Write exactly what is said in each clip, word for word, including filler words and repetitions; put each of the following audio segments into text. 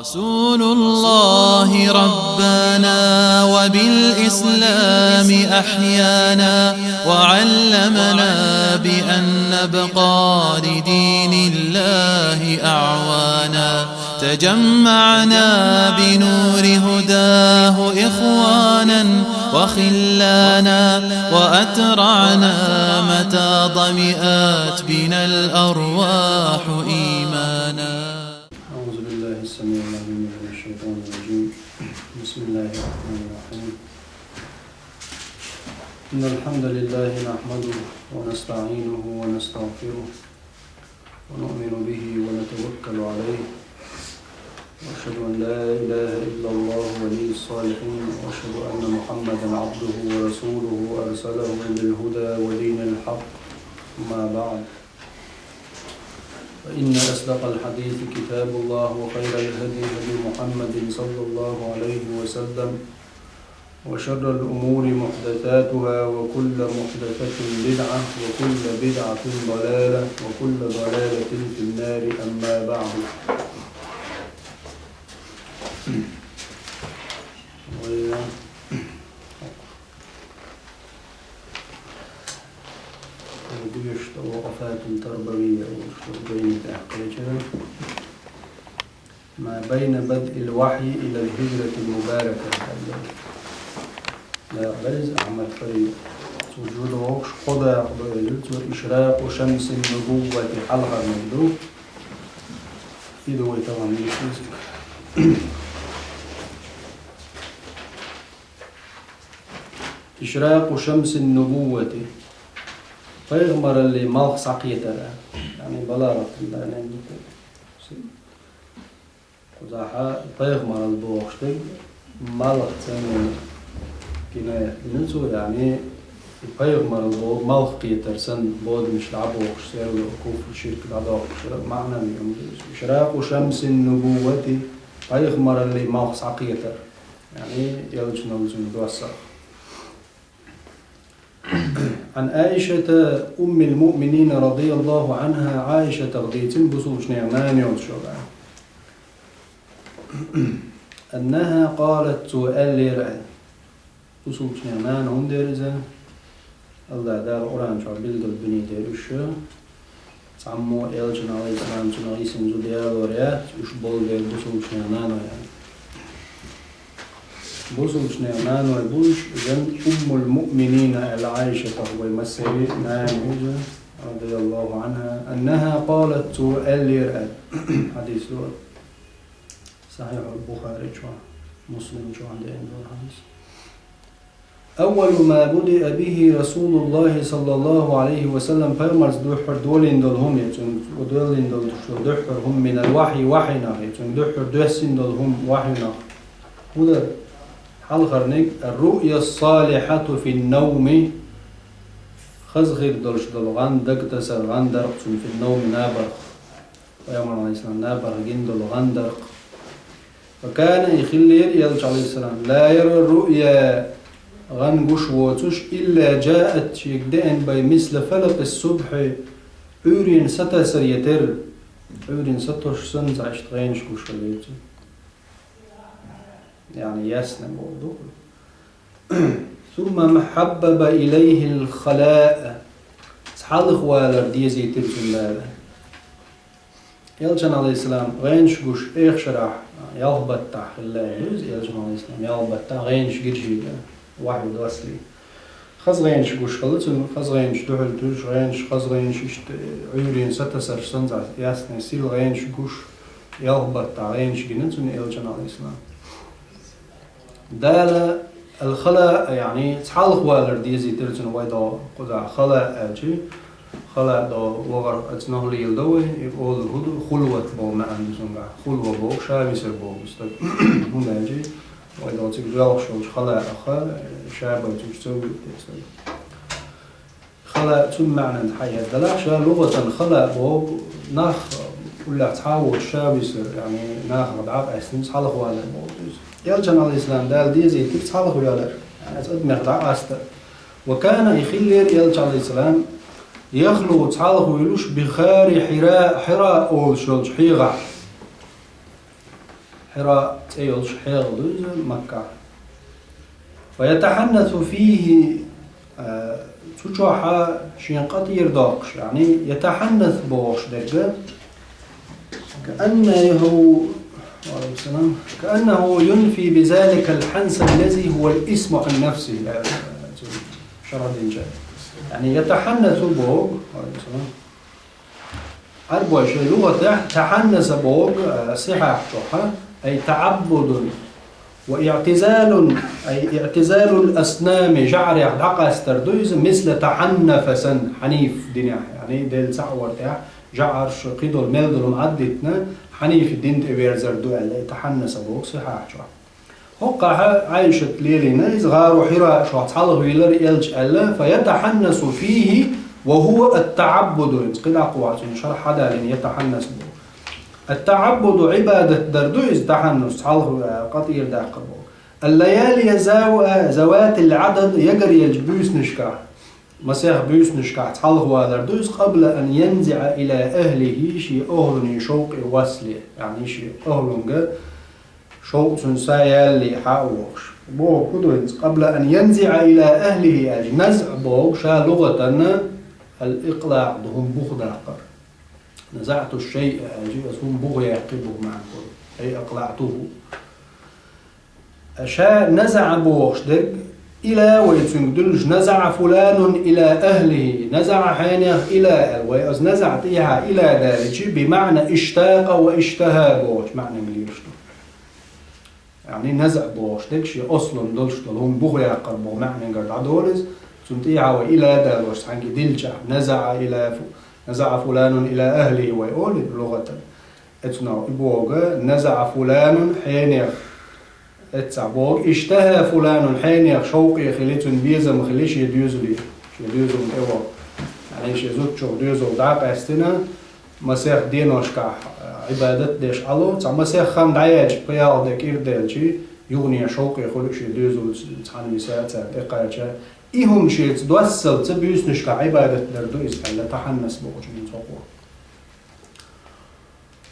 رسول الله ربانا وبالإسلام أحيانا، وعلمنا بأن نبقى لدين الله أعوانا. تجمعنا بنور هداه إخوانا وخلانا، وأترعنا متى ظمئت بنا الأرواح إيمانا. أعوذ بالله السميع العليم من الشيطان الرجيم. بسم الله الرحمن الرحيم. إن الحمد لله نحمده ونستعينه ونستغفره ونؤمن به ونتوكل عليه. وأشهد أن لا إله إلا الله ولي الصالحين، وأشهد أن محمدا عبده ورسوله أرسله بالهدى ودين الحق. أما بعد، فإن أصدق الحديث كتاب الله، وخير الهدي هدي محمد صلى الله عليه وسلم، وشر الأمور محدثاتها، وكل محدثة بدعة، وكل بدعة ضلالة، وكل ضلالة في النار. أما بعد. Дуьйш тӀа وقفات تربوية, уьш ду гайни тӀехь кхечира. ما بين بدء الوحي إلى الهجرة المباركة. Да, Бариз Ахьмад Фарид. Цо жуьгдогӀуш кхо дакъа бевелла, цо إشراق شمس النبوة хьалхарниг ду. И ду вай тахана йиш йолу. إشراق شمس النبوة. Пайхамараллин малх схьакхетар. Яъни балагӀатан да нен ду. Кхузахь пайхамаралла бохуш дерг малх санна кинаят дина цо, яъни и пайхамаралла бо-, малх кхетар санна бодамаш дӀабохуш, серла куфр, ширк дӀадоккхуш, маънави хӀума ду иза. إشراق شمس النبوة, пайхамараллин малх схьакхетар. Яъни, элчанал цуьнга доссагӀа. عن عائشة أم المؤمنين رضي الله عنها, Ӏайшатах дийцина, бусулбанех нана йолчух. أنها قالت, цо аьллера аьлла. Бусулбанех нана хӀунда дера иза? АллахӀ Дала Къуръан чохь билггал бина дера уьш. Цхьаммо элчанна, Ӏалайхиссалам, цунах йисина зуда ялор яц, уьш болу дела бусулбанех наной аьлла. Бусулбанех наной бу уьш, иза Уммул-Муъминина аьлла Ӏайшатах вай массеран а нана иза, радияллаху анхьа, أنها قالت, цо аьллера аьлла. Хьадис ду. Сахьихьул Бухари чохь, Муслим чохь деана долу хьадис. أول ما بدأ به رسول الله صلى الله عليه وسلم, пайхамарца дуьххьара долийна долу хӀума, я цуьнга долийна долу дуьххьара хӀума, من الوحي, вахьйинах, я цуьнга дуьххьара доьссина долу хӀума вахьйинах. ХӀун дара? Хьалхарниг, الرؤيا الصالحة في النوم, хаза хир долуш долу гӀан, дагтасар гӀан дара цунна, في النوم, набарх. Пайхамар, Ӏалайхиссалам, набарх гина долу гӀан дара. وكان, и хиллера элча, Ӏалайхиссалам, لا يرى الرؤيا, гӀан гуш воцуш, إلا جاءت, шега деана бен, مثل فلق الصبح, Ӏуьйренан сатасар я терра. Ӏуьйренан сатосуш санна, цхьа иштта гӀенаш гуш хилла цуьнан. Яъни ясна боху ду. ثم حبب إليه الخلاء, цхьалха валар дезийтира цунна Дала. Элчан, Ӏалайхиссалам, гӀенаш гуш, эхшарахь, ялх баттахь хилла иза, Элчан, Ӏалайхиссалам, ялх баттахь гӀенаш гира шега, вахьйу доссале. Хаза гӀенаш гуш хилла цуьнан, хаза гӀенаш дуьхьал туьйсуш, гӀенаш, хаза гӀенаш иштта, Ӏуьйренан сатасарш санна, ясна, сийл гӀенаш гуш, ялх баттахь гӀенаш гина цунна Элчан, Ӏалайхиссалам. Дала аль-хала, яъни цхьалха валар дезийтира цунна, вай догӀу кхузахь хала аьлча, хала догӀу вахар, оцу нохлийла до вай, и олу хӀун ду, хулват боху маьӀна ду цуьнгахь. Хулва боху, ша висар боху стаг. ХӀунда аьлча вай догӀу цига доьлхуш йолчу халаах, ша бен цуьнца ца вуьйр те стаг. Хала цуьнан маьӀнан хьаэца далахь, ша лугӀатан хала боху, нах уллехь цхьа а воцуш ша висар, яъни нахах дӀа а къаьстина, цхьалха валар боху иза. Элчан, Ӏалайхиссалам, Дала дезийтира цхьалха валар, яъни оцу адамех дӀа а къастар. وكان, и хиллера элча, Ӏалайхиссалам, يخلو, цхьалха вуьйлуш, بغار حراء, Хьира олуш йолчу хьехахь. Хьира цӀе йолуш хьагӀ ду иза Маккахь. ويتحنث فيه, а, цу чохь шен къа тӀера доккхуш, яъни, يتحنث бохуш дерг, كأنه, وعليكم السلام, كأنه ينفي بذلك الحنث الذي هو الاسم عن نفسه, а, цу шархь динчу. Яъни, يتحنث боху, وعليكم السلام. Ӏарбойн шайн лугӀатехь тахьаннаса боху, а, сихьахь чохь, а, أي تعبد واعتزال, أي اعتزال الأصنام, жаӀарех дӀакъастар ду иза, مثل تحنف санна, хьаниф динехь, яъни Делан цхьаъ вар тӀехь, жаӀарш, кхидолу мел долу хӀума Ӏаддитина, хьанифи дин тӀе верзар ду аьлла, и тахьаннаса боху сихьахь чохь. ХӀокхахь Ӏайшат лелийна иза гӀару Хьира чохь цхьалха вийлар элча аьлла, فيتحنث فيه وهو التعبد, иза кхидӀа а кху вац, цуьнан шархь хьадалийна, يتحنث боху. التعبد, Ӏибадат дар ду иза, тахьаннус, цхьалха, а, къа тӀера даккхар боху. الليالي ذو-, ذوات العدد, ягаръеллачу буьйсанашкахь, масех буьйсанашкахь цхьалха валар ду иза, قبل أن ينزع إلى أهله, шен охӀлуне шовкъе васле, яъни шен охӀлунга шовкъ цуьнан са ялале хьа а вохуш. Боху хӀун ду хӀинца? قبل أن ينزع إلى أهله аьлча, назӀ боху ша лугӀатана الإقلاع ду, хӀума буха даккхар. نزعت الشيء аьлча, аса хӀума буха яьккхи боху маьӀна хуьлу. أي أقلعته. Ша назӀа бохуш дерг, إلى вай цуьнга дуьллуш, نزع فلان إلى أهله, назӀа хьенех إلى аьлла, вай аса назӀа тӀехьа إلى даличи, بمعنى اشتاق واشتهى бохучу маьӀнанга лелаш ду. Яъни назӀа бохуш дерг шен ослун долуш долу хӀума буха яккхар боху маьӀнангара дӀадолу иза, цунна тӀехьа вай إلى далош цхьаьнгге дилчахь, نزع إلى فو-, نزع فلان إلى أهله вай олий лугӀатан. Эцунах и боху, نزع فلان хьенех, эццахь боху, اشتهى فلان хьенех шовкъе хили, цуьнан безам хили шен доьзале, шен доьзална тӀе вахна. Яъни шен зудчух доьзал дӀа а къаьстина, масех деношкахь, а, Ӏибадат деш Ӏало, цхьа масех хан дӀаяьлча, пхи-ялх де кӀира даьлчи, юхане шовкъе хуьлу шен доьзалца цхьаьна виса а, царна тӀе кхача. И хӀума шеца доссалца буьйсанашкахь Ӏибадат дар ду иза аьлла, тахьаннас бохучу хӀуманца хьокъо.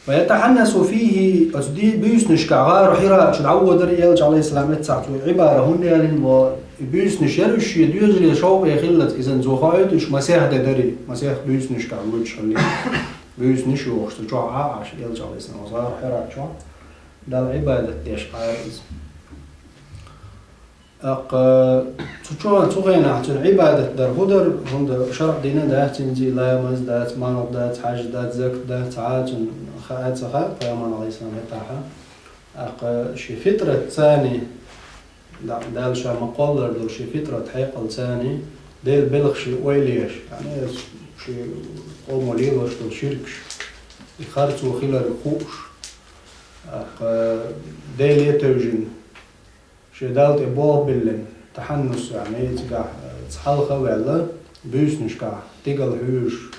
ويتحنث فيه, оцу ди-, буьйсанашкахь гӀару Хьира чу дӀавоьдура элча, Ӏалайхиссалам, эццахь цо и Ӏибара хӀунда элира боху, и буьйсанаш яра уьш шен доьзале шовкъе хиллалц, иза зуха а ду уьш масех де дарий, масех буьйсанашкахь воьдуш хилла. Буьйсанаш йохуш, цу чохь Ӏа а Ӏаш, элча, Ӏалайхиссалам, оцу гӀару Хьира чохь Далла Ӏибадат деш Ӏара иза. ТӀаккха цу чохь, цу хенахь цуьнан Ӏибадат дар хӀун дара, хӀунда шарӀ дина дац, цуьнан ламаз дац, марха дац, хьаж дац, закат дац, цхьа а цуьнан хаа ца хаьа, пайхамар, Ӏалайхиссалам, хӀетахь. ТӀаккха шен фитрат царний, да-, Дала ша ма-кхоллар долу шен фитрат хьекъал царний, Делан белхаш ойла еш, яъни, шен къомо лелош долу ширкаш, и харцо хиларг хууш, тӀаккха Деле тевжина, шен Далла тӀе болх биллина, тахьаннус, яъни, цигахь, э, цхьалха а ваьлла, буьйсанашкахь, тигала хьуьйжуш,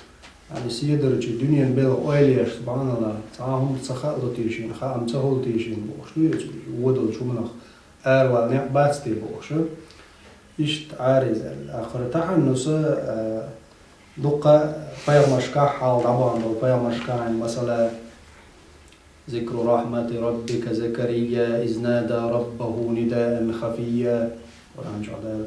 яъни, седарчий дуьненан белхан ойла еш, субхьаналлахӀ, цхьа а хӀума ца хаало те шена, хаам ца хуьлу те шена бохуш ду иза, вон долчу хӀуманах аравала некъ бац те бохуш. Иштта Ӏара иза аьлла. Ахара тахьаннуса, э, дуккха пайхамаршкахь хьалха дӀабахана долу пайхамаршкахь, масала, ذكر رحمة ربك زكريا إذ نادى ربه نداء خفيا. Къуръан чохь Дала,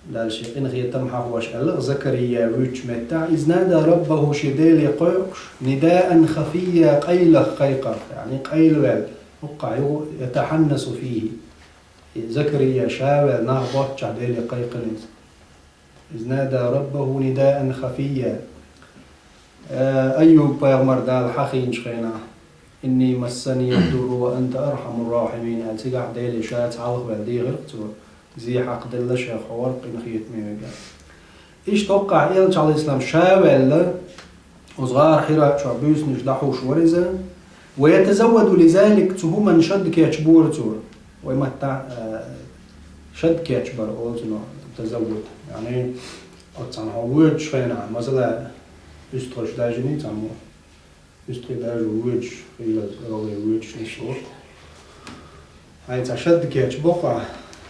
Дала шен къинхетам хьахош аьлла Закария вуьйцучу меттехь, إذ نادى ربه шен Деле кхойкхуш, نداء خفيا къайлах кхайкхарх, яъни къайлаваьлла, хӀокхахь юха يتحنث فيه. И Закария ша а ваьлла, нах боццушехь Деле кхайкхина иза. إذ نادى ربه نداء خفيا. Э, Айюб-пайхамар Дала хьахийначу хенахь, إني مسني الضر وأنت أرحم الراحمين аьлла, цигахь Деле ша цхьалха ваьлла дийхира цо, зе хьакхаделла шех, хьо вара къинхетаме верг. Иштта хӀокхахь элча, Ӏалайхиссалам, ша а ваьлла, оцу гӀара Хьира чохь буьйсанаш дӀахьуш вара иза. ويتزود لذلك, цу хӀуманна шад кечбора цо. Вай маттахь, э, шад кечбар олу цунах тазаввуд. Яъни, оццахь хьо воьдучу хенахь, масала, уьстагӀаш даьжжиний цхьаммо? УьстагӀий даьжжина воьдуш, хилла рогӀе воьдуш нисо. Хьайн цхьа шад кечбо-кх ахь,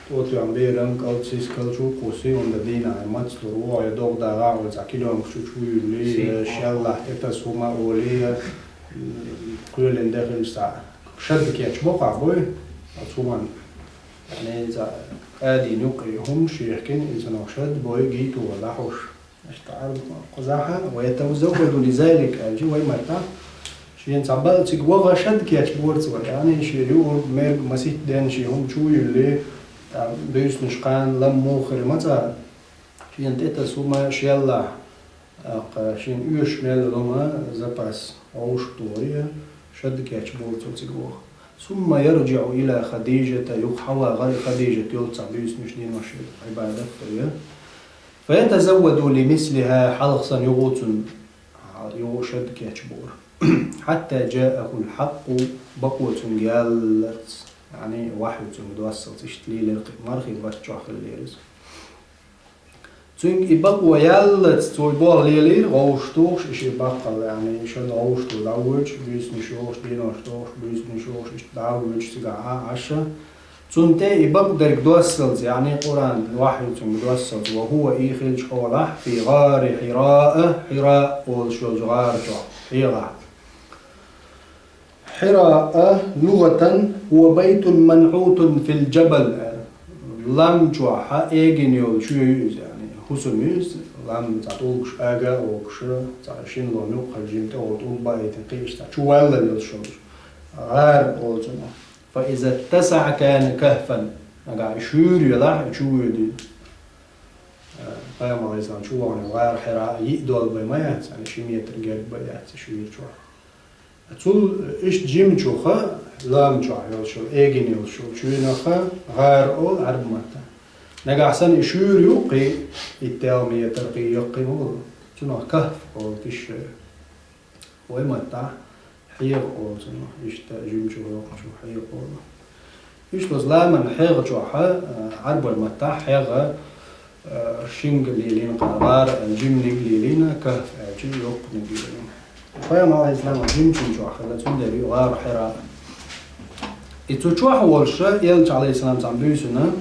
тӀотоьхна берам, кӀалцис, калчу а кхуссий, хӀунда дийнахь хьайн маца лур ву, я догӀа дагӀахь, вай цхьа километр чу чу юьллий, я шеллахь тӀетаса хӀума а олий, я, м, кхоьлина де хилча цхьа Шад кечбо къахьбой, оцу хӀуманна. Яъни, иза Ӏадийна юккъе хӀума шехкина, иза нах шад бой гийто вала хьуш. Иштта Ӏарб кхузахьа, ويتزود لذلك аьлча, вай маттахь, шена цхьа бала цига ваха шад кечбора цо, яъни, шен юург, мерг, масийтта денна шен хӀума чу а юьллий, тӀаккха буьйсанаш кхана, лам муха хир ма цӀа, шена тӀетаса хӀума шеллахь, тӀаккха шена оьшуш мел йолу хӀума запас вовшахтохарий, шад кечбора цо цига ваха. ثم يرجع إلى خديجة, юха хьавахар Хадижат йолчу цхьа буьйсанаш, денош Ӏибадат до. فيتزود لمثلها, хьалха санна юха цунна, юха шад кечбора. حتى جاءه الحق, бакъо цуьнга яллалц, яъни вахьйу цуьнга доссалц, иштта лелира кхин мархин баттахь чохь хиллера иза. Цуьнга и бакъо яллалц цо и болх лелийра, вовшахтухуш, и шен баккхал, яъни, шад вовшахтухуш дӀавоьдуш, буьйсанаш йохуш, денош дохуш, буьйсанаш йохуш, иштта дӀа а воьдуш цигахь Ӏа-, Ӏаш. Цунна тӀе и бакъдерг доссалц, яъни Къуръан вахьйу цуьнга доссалц, وهو, и хиллачу хьолахь, في غار حراء, Хьира олуш йолчу гӀара чохь, хьегӀахь. حراء لغة هو بيت منحوت في الجبل. Лам чохь эгина йолу чоь ю иза, яъни, хӀусам ю иза, лам цхьа тӀулгаш ага а вогуш, цхьа шина лом юккъехь жима тӀехула тӀулг баийтина кхин иштта цхьа чу валлал йолуш йолуш. ГӀара олу цунах. فإذا اتسع كان كهفا. Нагахь и шуьйра елахь, и чу воьду. Пайхамар, Ӏалайхиссалам, чу вахана гӀара Хьира йиъ долу бен ма яц, яъни, ши метр герга бен яц и шуьйра чохь. Цул иштта жимачуха, лам чохь йолуш йолу, эгина йолуш йолу чуьнах гӀара олу Ӏарбу маттахь. Нагахь санна и шуьйра ю кхин итт-итт метр, кхин яккхий хӀума, цунах кахф олу тиша. Вай маттахь хьегӀа олу цунах, иштта жимачу йоккхачу хьегӀа олу. Иштта оцу ламан хьегӀа чохь, а, Ӏарбойн маттахь хьегӀа, а, шинга лелийна кхара, гӀара аьлла жиманиг лелийна, кахф аьлча йоккханиг лелийна. Пайхамар, Ӏалайхиссалам, жимачун чохь хилла, цундела ю гӀара Хьира. И цу чохь волуш, Элча, Ӏалайхиссалам, цхьана буьйсанна,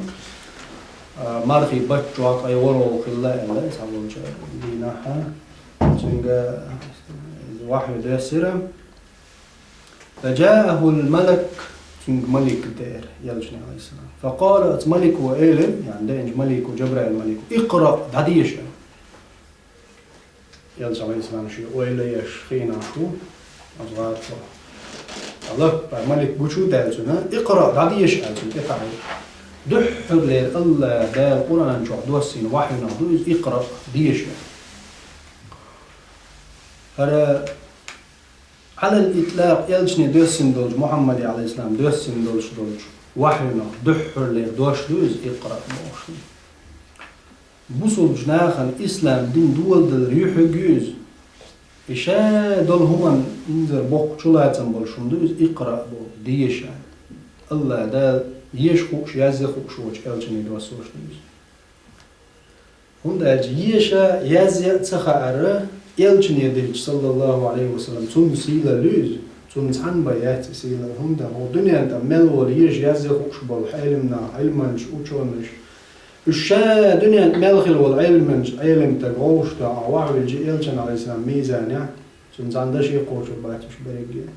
а, мархин баттахь чохь ткъе ворхӀалгӀа хилла аьлла, цхьаволчу дийнахь, цуьнга вахьйу доьссира. فجاءه الملك, цуьнга малик деара, Элчане, Ӏалайхиссалам. فقال, оцу малико элира, яъни деанчу малико, Жабраил малико: اقرأ, дӀадеша. Элча, Ӏалайхиссалам, шен ойла еш хиъна шу, оцу гӀара чохь. Лаппа малик гучудаьлла цунна: اقرأ, дӀадеша, аьлла цунна тӀетаӀийра. Дуьххьарлера АллахӀ Дала Къуръан чохь доссийна вахьйунах ду иза, اقرأ, деша. ХӀара على الإطلاق Элчане доьссина долчу, Мухьаммаде, Ӏалайхиссалам, доьссина долуш долчу вахьйунах дуьххьарлера дош ду иза, اقرأ бохуш. Бусулбачу нахана ислам дин доладалар юьхьиг ю иза. И ша долу хӀуманна инзар боккха чулацам болуш хӀума ду иза, اقرأ боху, деша. АллахӀ Дала еша хууш, язъян хууш волчу Элчане доссош ду иза. ХӀунда аьлча еша, язъян а ца хаьара, Элчане дилча, саллаллаху Ӏалайхи ва саллам, цунна сийлалла ю иза, цунна цхьанна бен яц и сийлалла, хӀунда хӀокху дуьненна тӀе мел волу еша, язъян хууш болу Ӏелимнах, Ӏилманчаш, учёныйш, уьш ша дуьненна тӀе мел хилла волу Ӏелиманча, Ӏелим стаг вовшахтоьхна вахьйу хилча, Элчане, Ӏалайхиссалам, мизанехь, цунна цхьана даше кхочур бац уьш берриге.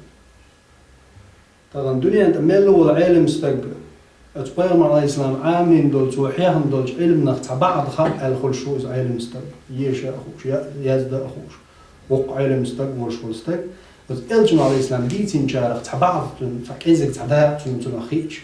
Тахана дуьненна тӀе мел волу Ӏелим стаг, оцу Пайхамар, Ӏалайхиссалам, Ӏамийна долу, цо хьехна долчу Ӏилманах цхьа баӀда хаьа аьлла хуьлуш ву иза Ӏелим стаг, еша а хууш, я-, яздан а хууш, воккха Ӏелим стаг волуш волу стаг, оцу Элчано, Ӏалайхиссалам, дийцинчарах цхьа баӀда цунна, цхьа кӀезиг, цхьа дакъа цунна, цунах хиъча.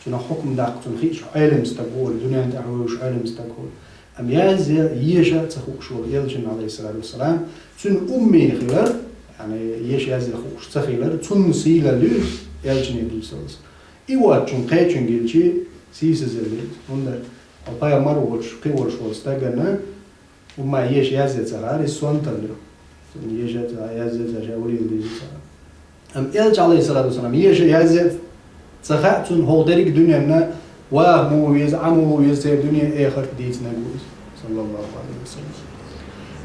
Цунах хьукам даккха цунна хиъча, Ӏелим стаг ву, дуьненна тӀехь вевзаш Ӏелим стаг ву. Амма язъян, еша а ца хууш волу Элчане, Ӏалайхиссалату вассалам, цуьнан умми хилар, яъни еша, язъян хууш ца хилар, цунна сийлалла ю иза, Элчане дилсалц. И воцчунна кхечуьнга йилчи, сийсазалла ю иза. ХӀунда аьлча Пайхамар волчу, кхин волуш волу стагана, хӀумма еша, язъян ца хаьара, иза сонталла ю. Цунна еша, язъян ца, ша валийла деза ца хаьа. Амма Элча, Ӏалайхиссалату вассалам, еша, язъян ца хаьа цунна хӀокху дерриг а дуьненна ваха муха веза, Ӏа муха веза, церан дуьне, эхарт дийцинарг ву иза, саллаллаху Ӏалайхи ва саллам.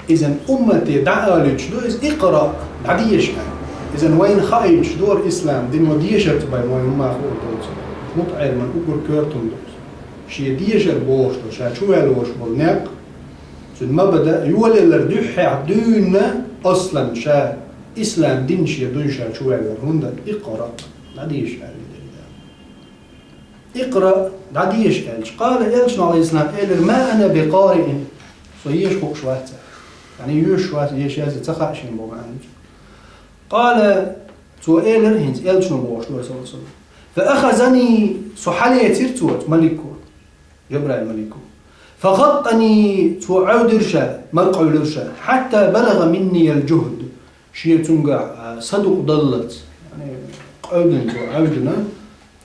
Иза уммате дӀаалуьйтуш ду иза, اقرأ, дӀадеша аьлла. Иза вайна хаийтуш ду хӀара ислам дин, вай дешарца бен вайна хӀумма хуур доцург. МутаӀеллиман уггар коьрта хӀума ду иза. Шен дешар бохуш долу, ша чуваьлла волуш болу некъ, цуьнан ма бада, йолаялар дуьххьехь дуьйна аслан ша, ислам дин шен дуьйна ша чуваьллар, хӀунда аьлча اقرأ. ДӀадеша аьлла, Дала. اقرأ, дӀадеша аьлча. قال, элчано, عليه السلام, элира: ما أنا بقارئ, со еша хууш вац. Яъни йоьшуш вац, еша язъе ца хаьа шийна боху маьӀна. قال, цо элира, хӀинца элчано бохуш ду, صلى الله عليه وسلم. فأخذني, со хьалецира цо, малико, Жабраил малико. فغطني, цо Ӏовдира ша, маракъовлира ша, حتى بلغ مني الجهد, шен цуьнгахь, а, садукъадаллалц. Яъни, къовдина цо, Ӏовдина,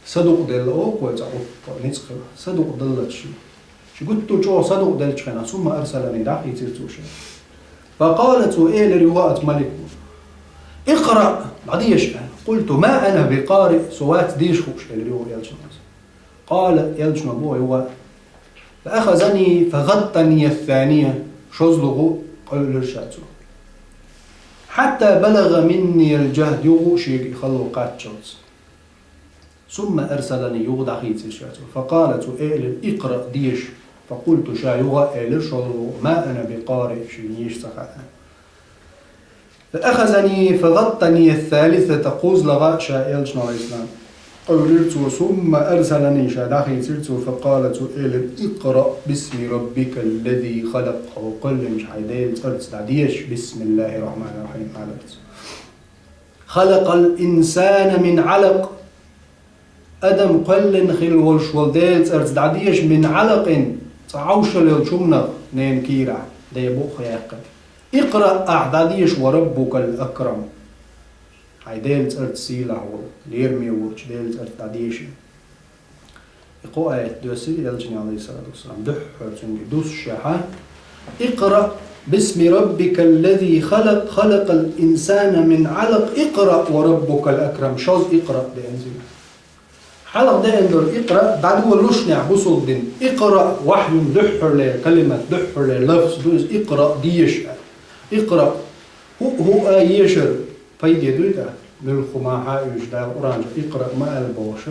садукъаделла оха вай цхьа гӀуллакх, ницкъ хилла, садукъадаллалц шен. Шен гуттар а чӀогӀа садукъаделлачу хенахь, ثم أرسلني, дӀахийцира цо ша. فقال, цо элира юха а цу малико: اقرأ, дӀадеша, аьлла. قلت: ما أنا بقارئ, со вац деша хууш, элира юха элчано. قال, элчано боху юха: فأخذني فغطني الثانية, шозлагӀа къовлира ша цо. حتى بلغ مني الجهد, юха а шега и хало кхаччалц. ثم أرسلني, юха дӀахийцира ша цо. فقال, цо элира: اقرأ, деша. فقلت, ша юха а элира шозлагӀа: ما أنا بقارئ, шена еша ца хаьа. فأخذني فغطني الثالثة, кхузлагӀа ша элчано, عليه السلام, къовлира цо, ثم أرسلني, ша дӀахийцира цо, فقال, цо элира: اقرأ باسم ربك الذي خلق, хьо кхоьллинчу хьайн Делан цӀарца дӀадеша, بسم الله الرحمن الرحيم, аьлла цо. خلق الإنسان من علق, адам кхоьллина хилла волуш волу Делан цӀарца дӀадеша, من علق, цкъа Ӏовшалла йолчу хӀуманах, ненан кийрахь, ден букъ яьккхина. اقرأ, ахь дӀадеша, وربك الأكرم, хьайн Делан цӀарца сийлахь волу, лераме волчу Делан цӀарца дӀадеша. И кхо аят доьссира элчане, عليه الصلاة والسلام, дуьххьара цуьнга дуссушехь: اقرأ باسم ربك الذي خلق، خلق الإنسان من علق، اقرأ وربك الأكرم, шозза اقرأ деана цигахь. Хьалха деана долу اقرأ дӀадолалушехь бусулба дин, اقرأ, вахьйун дуьххьарлера калимат, дуьххьарлера лафз ду иза, اقرأ, деша аьлла. اقرأ, хӀуъа-хӀуъа ешар пайде дуй тӀаккха, муьлхха хӀума хьан а уьйш Дала Къуръан чохь اقرأ ма аьлла бохуш.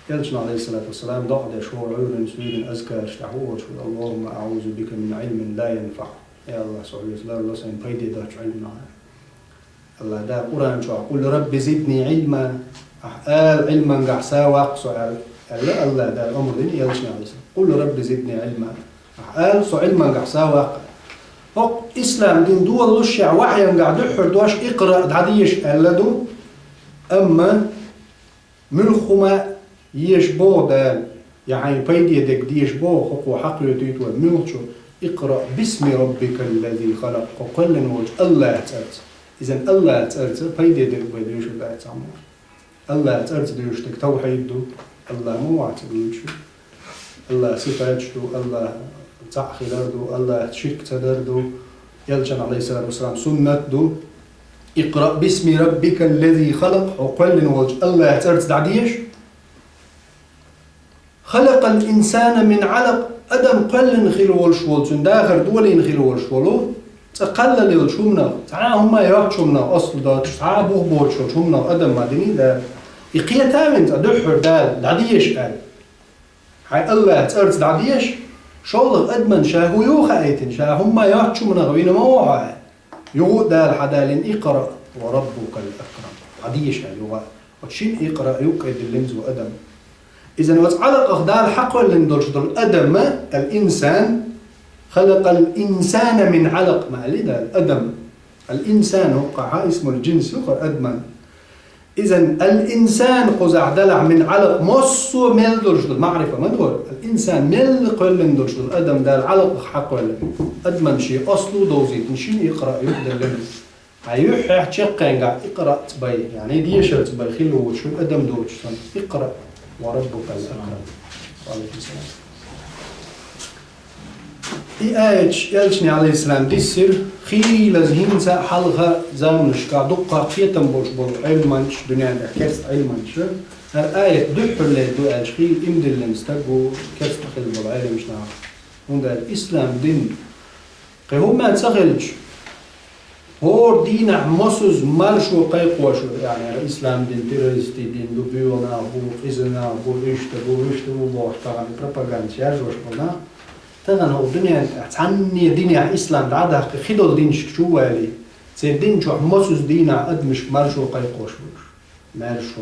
Элчано, عليه الصلاة والسلام, доӀа деш, хӀора Ӏуьйранна, суьйранна азкараш тӀехь хӀун олуш ву: اللهم أعوذ بك من علم لا ينفع. Я АллахӀ, со хьоьца ларло сайн пайде доцчу Ӏилманах. АллахӀ Дала Къуръан чохь: قل رب زدني علما, ахь ала, Ӏилмангахь са ваккха со, аьлла, аьлла АллахӀ Дала омра дина элчане, عليه السلام. قل رب زدني علما. Ахь ала, со Ӏилмангахь са ваккха. ХӀокху ислам дин долалушехь вахьйангахь дуьххьара дош اقرأ, дӀадеша аьлла ду, амма муьлхха хӀума а еша боху Дала, я хьайна пайде дерг деша боху, хӀокхо хьакхоьтуьйту вай муьлххачу: اقرأ باسم ربك الذي خلق, хьо кхоьллина волчу АллахӀан цӀарца. Иза АллахӀан цӀарца пайде дерг бен доьшур дац цхьаммо. АллахӀан цӀарца доьшуш дерг тавхьид ду, АллахӀ ма вац вуьйцуш. АллахӀан сифаташ ду, АллахӀ цхьаъ хилар ду, АллахӀца ширк ца дар ду, элчан, عليه الصلاة والسلام, суннат ду. اقرأ باسم ربك الذي خلق, хьо кхоьллина волчу АллахӀан цӀарца дӀадеша. خلق الإنسان من علق, адам кхоьллина хилла волуш волу, цуьнан дахар долийна хилла волуш волу, цкъа кхаллал йолчу хӀуманах, цхьа а хӀума йоцчу хӀуманах, аслу доцуш, цхьа а бух боцуш йолчу хӀуманах адам ма динний Дала. И кхета а вина цкъа дуьххьара Дала, дӀадеша аьлла. Хьайн АллахӀан цӀарца дӀадеша, шолгӀа адамна ша хӀун ю хаийтина, ша хӀума йоцчу хӀуманах вина ма ву хьо. Юха а Дала хьадалийна: اقرأ وربك الأكرم. ДӀадеша аьлла юха. Оцу шина اقرأ юккъе диллина цо адам. Иза оцу Ӏалакъах Дала хьакхоьллина долуш долу адам, الإنسان, خلق الإنسان من علق, ма аьллий Дала, адам. الإنسان хӀокхахь اسم الجنس ю хӀара адаман. Иза الإنسان кхузахь делахь من علق, массо а мел долуш долу, маӀрифа ма ду хӀара. الإنسان мел кхоьллина долуш долу адам Дала Ӏалакъах хьакхоьллина. Адаман шен аслу а довзийтина, шина اقرأ юккъе диллина. Хьайн юьххьехь чаккхенгахь اقرأ-ца бай, яъни дешарца бай хилла воцуш, адам доцуш санна, اقرأ وربك الأكرم. Ва алейкум салам. И аяташ элчане, алейхиссалам, диссира, хийлаза хӀинца а хьалха заманашкахь дуккха кхетам болуш болу Ӏилманчаш, дуьнен тӀехь керста Ӏилманчаш, хӀара аят дуьххьарлера ду аьлча, хийла иман диллина стаг ву керста хилла болу Ӏеламчу наха. ХӀунда аьлча ислам дин кхин хӀумма ца хилча, хӀора дийнахь мосазза маршо кхайкхош ву, яъни, ислам дин террористийн дин ду, боьха нах бу, къиза нах бу, иштта бу, вуьшта бу бохуш тахана пропаганда яржош болу нах. Тахана хӀокху дуьнен тӀехь цхьанне динехь ислам дӀа а дахкий, кхидолу динашка чу а валий, церан дин чохь мосазза дийнахь адамашка маршо кхайкхош ву уьш. Маьрша,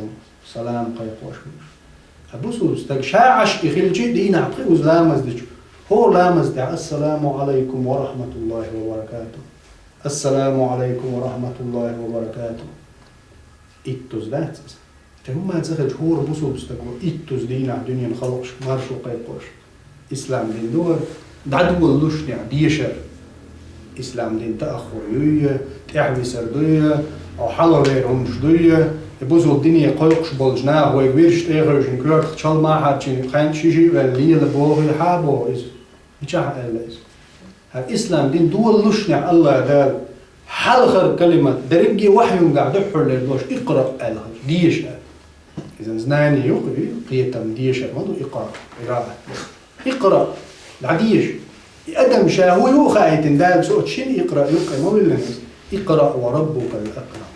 салам кхайкхош. А бусулба стаг ша Ӏаш и хилча а дийнахьа пхи уз ламаз дича, хӀора ламаз тӀехь: «Ассаламу Ӏалайкум ва рахматуллахи ва баракатух. Ассаламу Ӏалайкум ва рахматуллахи ва баракатух». Иттуз дац иза. Те хӀумма ца хилча, хӀора бусулба стаг ва иттуз дийнахьа дуьненан халкъашка маьрша кхайкхош. Ислам дин ду хӀара, дӀадолалушнехь дешар. Ислам дин тааххур юй, тӀехьависар дуй, хьалхавер хӀуманаш дуй, и бусулба дине кхойкхуш болчу наха вайга вирш тӀехевшина, коьртах чалма а хьарчийна, кхаьнна ши-шиъ ваьлла лела боху, хьа а боху иза. Мичахь аьлла иза? ХӀара ислам дин долалушнехь АллахӀ Дала хьалхара калимат, дерриге вахьйунгахь дуьххьарлера дош «икъраъ» аьлла хилча, деша аьлла. Иза знание ю-кх, и кхетам, дешар ма ду икъраъ, къираъат. Икъраъ, дӀадеша. И адам ша хӀун ю а хаийтина, Дала цу оцу шина икъраъ юккъе ма виллина иза. «Икъраъ ва раббукал акрам».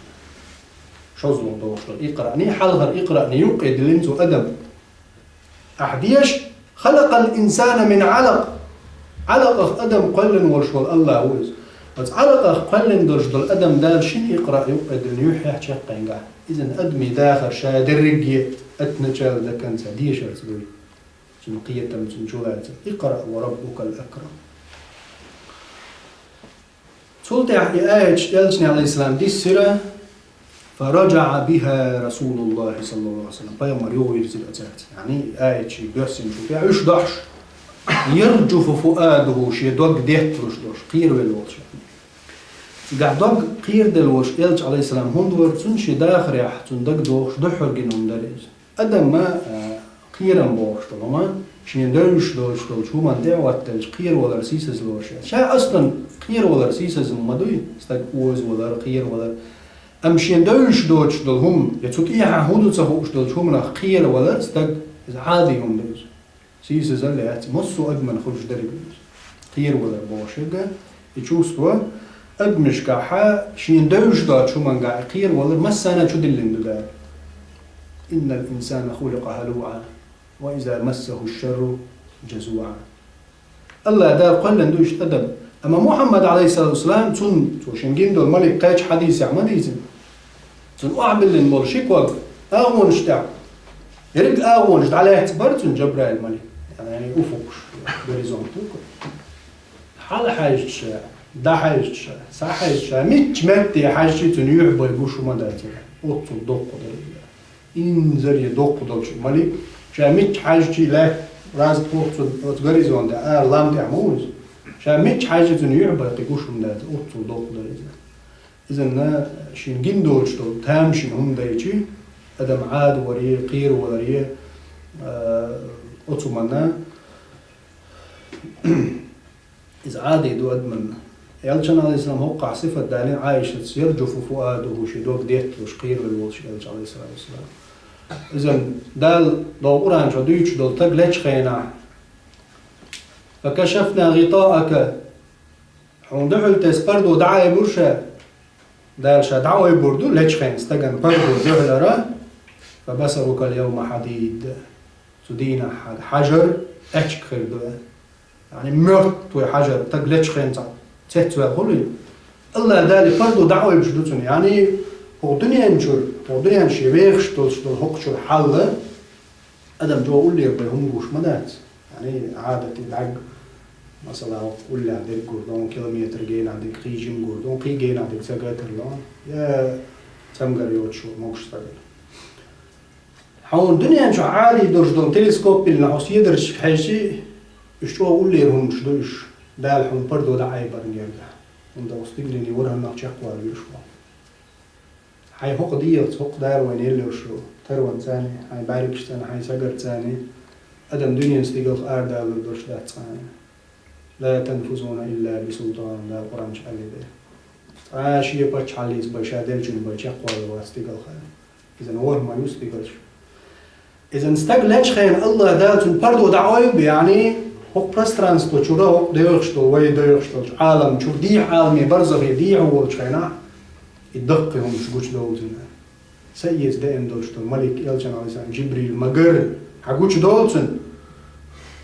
ШозлагӀа догӀуш долу икъраъни, хьалхара икъраъни юккъе диллина цу адам. Ахь деша: «Халакъал инсана мин Ӏалакъ». Ӏалакъах адам кхоьллина волуш волу АллахӀ ву иза. Оцу Ӏалакъах кхоьллина долуш долу адам Дала шина икъраъ юккъе диллина юьххьехь чекхъенгахь. Иза адамийн дахар ша дерриге а, от начала до конца, дешарца дуй. Цуьнан кхетам, цуьнан чулацам. «Икъраъ ва раббукал акрам». Цул тӀаьхьа и аяташ элчане, Ӏалайхиссалам, диссира: «Фа раджаъа биха Расулуллахи саллаллаху Ӏалайхи ва саллам». Пайхамар юхавирзира цаьрца. Яъни и аяташ доьссинчул тӀаьхьа уьш дохьуш: «Ярджуфу фуадуху», шен дог детталуш долуш, кхеравелла волуш. Цигахь дог кхераделла волуш элча, Ӏалайхиссалам, хӀунда вара, цуьнан шен дахарехь, цуьнан дага дохуш дуьххьара гина хӀума дара иза. Адамна, а, кхерам бохуш долу хӀума, шена девзаш доцуш долчу хӀуманна тӀе а хӀоттаделча, кхеравалар сийсазло шу. Ша аслан кхеравалар сийсазло ма дуй, стаг озавалар, кхеравалар. Амма шена девзаш доцуш долу хӀума, я цу тӀехьа хӀун ду ца хууш долчу хӀуманах кхеравалар стаг, иза Ӏади хӀума ду иза. Сийсазалла яц, массо а адамна хуьлуш дерг ду иза. Кхеравалар бохуш ерг, и чувство, адамашкахь шена девзаш доцу хӀуманга кхеравалар массарна чудиллина ду Дала. «Иннал инсана хуликъа халуъа, ва иза массаху шарру джазуъа». АллахӀ Дала кхоьллина ду иштта адам. Амма Мухьаммад, Ӏалайхиссалату вассалам, цунна, цо шен гина долу малик кхечу хьадисехь ма дийцина. Цунна охьабиллина болу ши ког агӀонаш тӀехь. Ерриг агӀонаш дӀалаьцна бара цунна Джабраил малик. Яъни уфукъаш, горизонт ву-кх. Хьалхьаьжча, дӀахьаьжча, схьахьаьжча, мичча метте хьаьжча цунна юьхь бай гуш хӀума дац. Оццул доккха дара иза. Инзаре доккха долчу малик, ша мичча хьаьжча лаьтта раза кхухцун оцу горизонте ара лам тӀехь ма ву иза. Ша мичча хьаьжча цунна юьхь бай кхин гуш хӀума дац, оццул доккха дара иза. Изанна шен гина доцуш долу тамашийна хӀума дайчи, адам Ӏадаваре, кхераваларе, а, оцу хӀуманна иза Ӏади ду адамна. Элчан, Ӏалайхиссалам, хӀокхахь сифат далийна Ӏайшас: «Ярджуфу фуадуху», шен дог детталуш, кхеравелла волуш Элча, Ӏалайхиссалату вассалам. Иза Дала догӀу Къуръан чохь дуьйцуш долу стаг лечу хенахь: «Факашафна гӀитаъака». Хьуна дуьхьал тесна пардо дӀаайбур ша. Дала ша дӀаайбур ду, лечу хенахь стагана пардо дуьхьалара. «Фабасарукал явма хьадид». Цу дийнахь хьан хьажар аьчка хир ду. Яъни мёртвый хьажар, стаг лечу хенахь цецваьлла хуьлий. АллахӀ Дала пардо дӀаайбуш ду цунна. Яъни хӀокху дуьнен чуьра, хӀокху дуьнен шен вехаш долуш долу хӀокху чуьра хьал, адам чӀогӀа уллера бен хӀума гуш ма дац. Яъни Ӏадатан дӀаг, масала, хӀокху уллехь дерг гур ду, километр генахь дерг, кхин жима гур ду, кхин генахь дерг ца гатар ло, я цамгар йоцуш могуш стагана. Хьуна дуьнен чохь Ӏади долуш долу телескоп биллина хьо седарчашка хьаьжчи, уьш чӀогӀа уллера хӀуманаш ду уьш, Дала хьуна пардо дӀаайбарна герга. ХӀунда аьлча стигалан ворхӀаннах чекхвала везаш ву. Хьайн хӀокху дегӀаца, хӀокху Дала вайна елла йолуш йолу тарванца а, хьайн бӀаьргашца а, хьайн сагарца а адам дуьненан стигалх арадалур долуш дац цкъа а. «Ла танфузуна илла би султан», Дала Къуръан чу аьлла бен. Цкъа а шен паччахьаллица бен, ша деллачунна бен чекхвалла вац стигалх. Иза ворхӀ ма ю стигалш. Иза стаг лечу хенахь АллахӀ Дала цунна пардо дӀаайбу, яъни хӀокху пространство чуьра, хӀокху доьхуш долу, вай доьхуш долчу Ӏалам чуьра, дийхьа Ӏаламе, барзахе дийхьа волчу хенахь, и даккхий хӀуманаш гучудолу цунна. Са эца деана долуш долу малик, Элчан, Ӏалайхиссалам, Жибрил ма гар, хьан гучудолу цунна?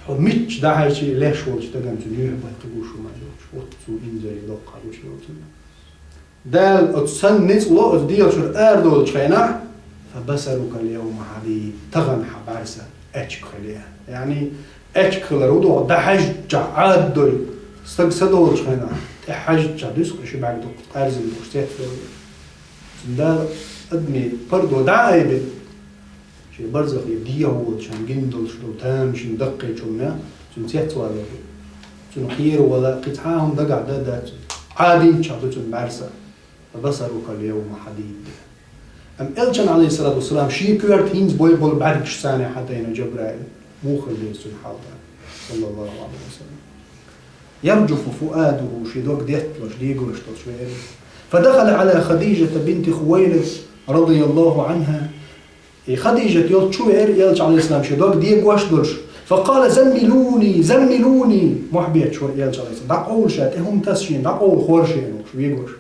Хьо мичча дӀахьаьжчи, леш волчу стагана цунна юьхь баккхий гуш хӀума йолуш, оццул инзаре доккха хьан гучудолу цунна. Дала оцу санна ницкъ ло оцу дегӀа чуьра арадолучу хенахь, «بصرك اليوم حديد», тахан хьа бӀаьрса аьчка хиле. Яъни, аьчка хилар хӀун ду, дӀахьаьжча Ӏаддой, стаг са долчу хенахь, тӀехьаьжча дуьсу ши бӀаьрг дукха къаьрзина долуш, цецдолу. Цундела адамийн пардо дӀа а айбина, шен барзахе дехьа волчу гина долуш долу тамашийна даккхийчунна, цуьнан цецвалар ду. Цуьнан кхеравала кхин цхьа а хӀума дагахь дан дац. Ӏадинчех ду цуьнан бӀаьрса. «بصرك اليوم حديد». Амма Элчан, алейхиссалату вассалам, шен коьрта хӀинца бой болу бӀаьргаш царна хьатайна Джабраил, муха хила деза цуьнан хьал, саллаллаху алейхи ва саллям. «يرجف فؤاده», шен дог детталуш, дегош долуш веара. «فدخل على خديجة بنت خويلد رضي الله عنها». И Хадижат йолчу чу веара Элча, алейхиссалам, шен дог дегош долуш. «فقال: زملوني، زملوني». Мохь бетташ вара Элча, алейхиссалам. ДӀакъовла ша, тӀе хӀума таса шена, дӀакъовла хор шена, олуш, вегош.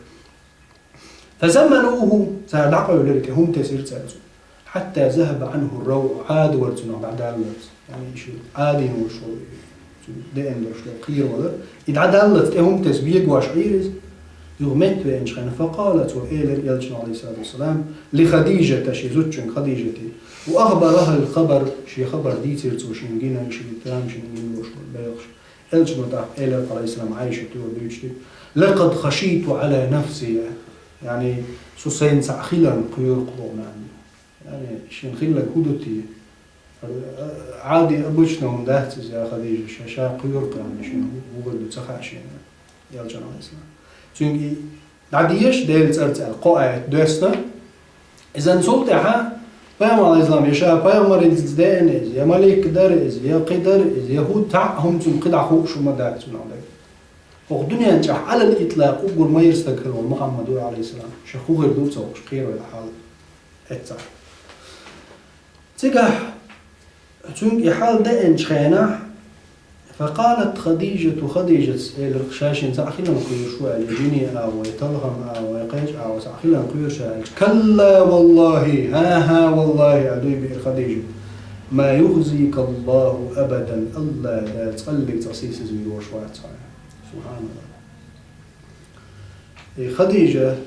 «فزملوه», цара дӀакъевлира, тӀе хӀума тесира цара цунна. «حتى ذهب عنه الروع», Ӏадавар цунах дӀадаллалц. Яъни, шен Ӏадийна волуш волу, цуьнан деана долуш долу кхеравалар. И дӀадаллалц, тӀе хӀума тесна, вегош Ӏийра иза. Юха меттавеанчу хенахь, «فقال», цо элира Элчано, алейхиссалату вассалам, «لخديجة», шен зудчуьнга Хадижате. «وأخبرها الخبر», шен хабар дийцира цо шена гина, шен тамашийна гина долуш болу белхаш. Элчано тӀаккха элира, алейхиссалам, Ӏайшате дуьйцуш: «لقد خشيت على نفسي». Яъни, со сайна цхьаъ хиларна кхоьру-кх, боху, нана. Яъни, шена хилларг хӀун ду те? Ӏади, обычно хӀума дац иза, я Хадижа, ша, ша кхоьру-кх, яъни, шена хӀун хир ду ца хаьа шена, Элчано, алейхиссалам. Цуьнга и дӀадеша, Делан цӀарца аьлла, кхо аят доьссина. Изан цул тӀаьхьа пайхамар, алейхиссалам, я ша пайхамараллица деана иза, я малик дара иза, я кхин дара иза, я хӀун, цхьаъ хӀума цунна кхидӀа хууш хӀума дац цунах дерг. ХӀокху дуьнен чохь Ӏалал итлакъ уггар майра стаг хилла волу Мухьаммад ву, алейхиссалам, ша хӀун хир ду ца хууш, кхеравелла хьал эццахь. Цигахь цуьнга и хьал деанчу хенахь, «فقالت خديجة», Хадижас элира, ша шена цхьаъ хиларна кхоьруш ву аьлла, я жине агӀо, я талхам агӀо, я кхечу агӀо цхьаъ хиларна кхоьру ша аьлча, «كلا والله», хӀан-хӀа, валлахӀи, аьлла дуй биира Хадижа, «ما يخزيك الله أبدا», АллахӀ Дала цкъа а цкъа сийсазвийр вац хьо. СубхьаналлахӀ. И Хадижа,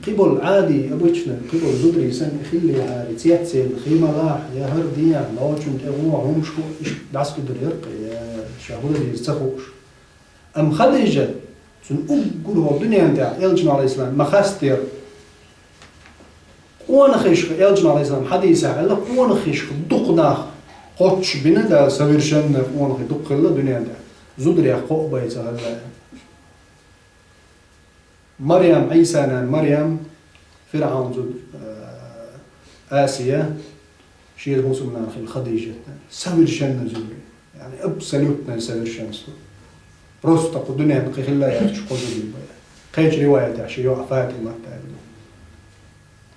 кхин болу Ӏади, обычно, кхин болу зударий санна, хиллехьара, цецъелла, хи ма лахь, я хӀара дехьа, нохчун тӀе гӀо, хӀумашко, иштта дӀасадуьйр яра-кх, я ша хӀун дан деза ца хууш. Амма Хадижа, цунна уггар хӀокху дуьнен тӀехь, Элчано, алейхиссалам, ма хастера, къонахашка, Элчано, алейхиссалам, хьадисехь аьлла, къонахашка дукха нах кхоччуш бина Дала, совершенно къонахий дукха хилла дуьнен тӀехь. Зударех кхоъ бен ца хилла. Марьям, Ӏийсан нана Марьям, ФирӀавн зуда, э, Асия, шен хӀусамнана хилла Хадижат, совершенно зударий. Яъни абсолютное совершенство. Просто кху дуьненна кхин хилла яц кху зударий бен. Кхечу риваятехь шен йоӀ Фатимат аьлла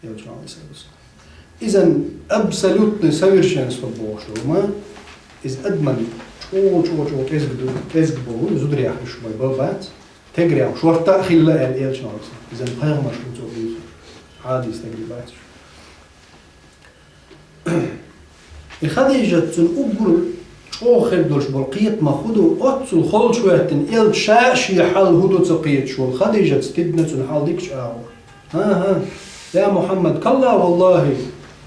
ду. Элчано, алейхиссалату вассалам. Изан абсолютное совершенство бохуш ду ма, иза адаман чӀогӀа, чӀогӀа, чӀогӀа кӀезиг ду, кӀезиг боху, зударех уьш бен бан бац, стегарех шортта а хилла аьлла Элчано, алейхиссалам. Изан пайхамарш ду цо дуьйцу. Хьадис стегарий бац уьш. И Хадижат, цунна уггар чӀогӀа хир долуш болу кхетамах хӀун ду, оццул холчу хӀоьттина Элча ша а шен хьал хӀун ду ца кхеташ волу Хадижатца тидна цуьнан хьал дикачу агӀор. ХӀан-хӀа, я Мухьаммад, калла валлахӀи,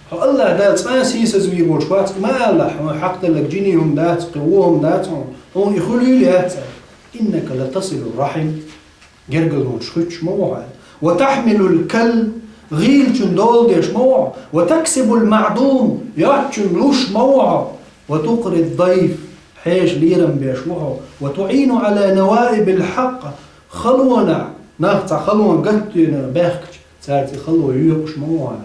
хьо АллахӀ Дала цкъа а сийсазвийр волуш вац, ма алахь, хьуна хьакхделларг жиний хӀума дац, кхин вон хӀума дац хьуна, хьуна и хуьлийла яц аьлла. Иннака латасилур рахьим. Гергарлонаш хуьттуш ма ву хьо. Ва тахьмилул калл, гӀийлачун дола деш ма ву хьо. Ва таксибул маъдум, йоцчун луш ма ву хьо. Ва тукърид дайф, хьеша лерам беш ву хьо. Ва туӀину Ӏала наваибил хьакъ, халонах, нах цхьа халонах гатдина баьхкича, цаьрца и хало йоькъуш ма ву хьо.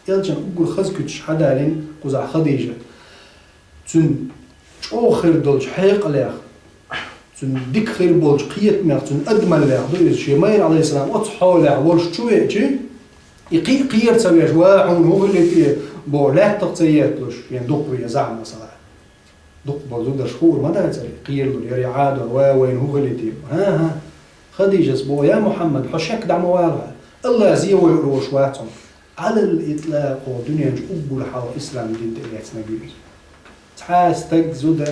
Элчан уггар хаза куьцаш хьадалийна кхузахь Хадижат. Цуьнан чӀогӀа хир долчу хьекъалех, цуьнан дика хир болчу кхетамех, цуьнан адамаллех ду иза, шен майра, алейхиссалам, оцу хьолехь волуш чу веачи, и кхин а кхера ца веш, ва, хьуна хӀун хили те, боху, лаьттах ца етталуш, шен дукха везахь, масала. Дукха болу зударш хуур ма дацара, кхералур яра, я Ӏадор, ва, вайна хӀун хили те. ХӀан-хӀа, Хадижас боху, я Мухьаммад, хьо шек дӀа ма вала, АллахӀ зе войур волуш вац хьуна. Ӏалал итлакъ кху дуьнен чу уггар хьалха ислам дин тӀе лецнарг ю иза. Цхьа а стаг, зуда,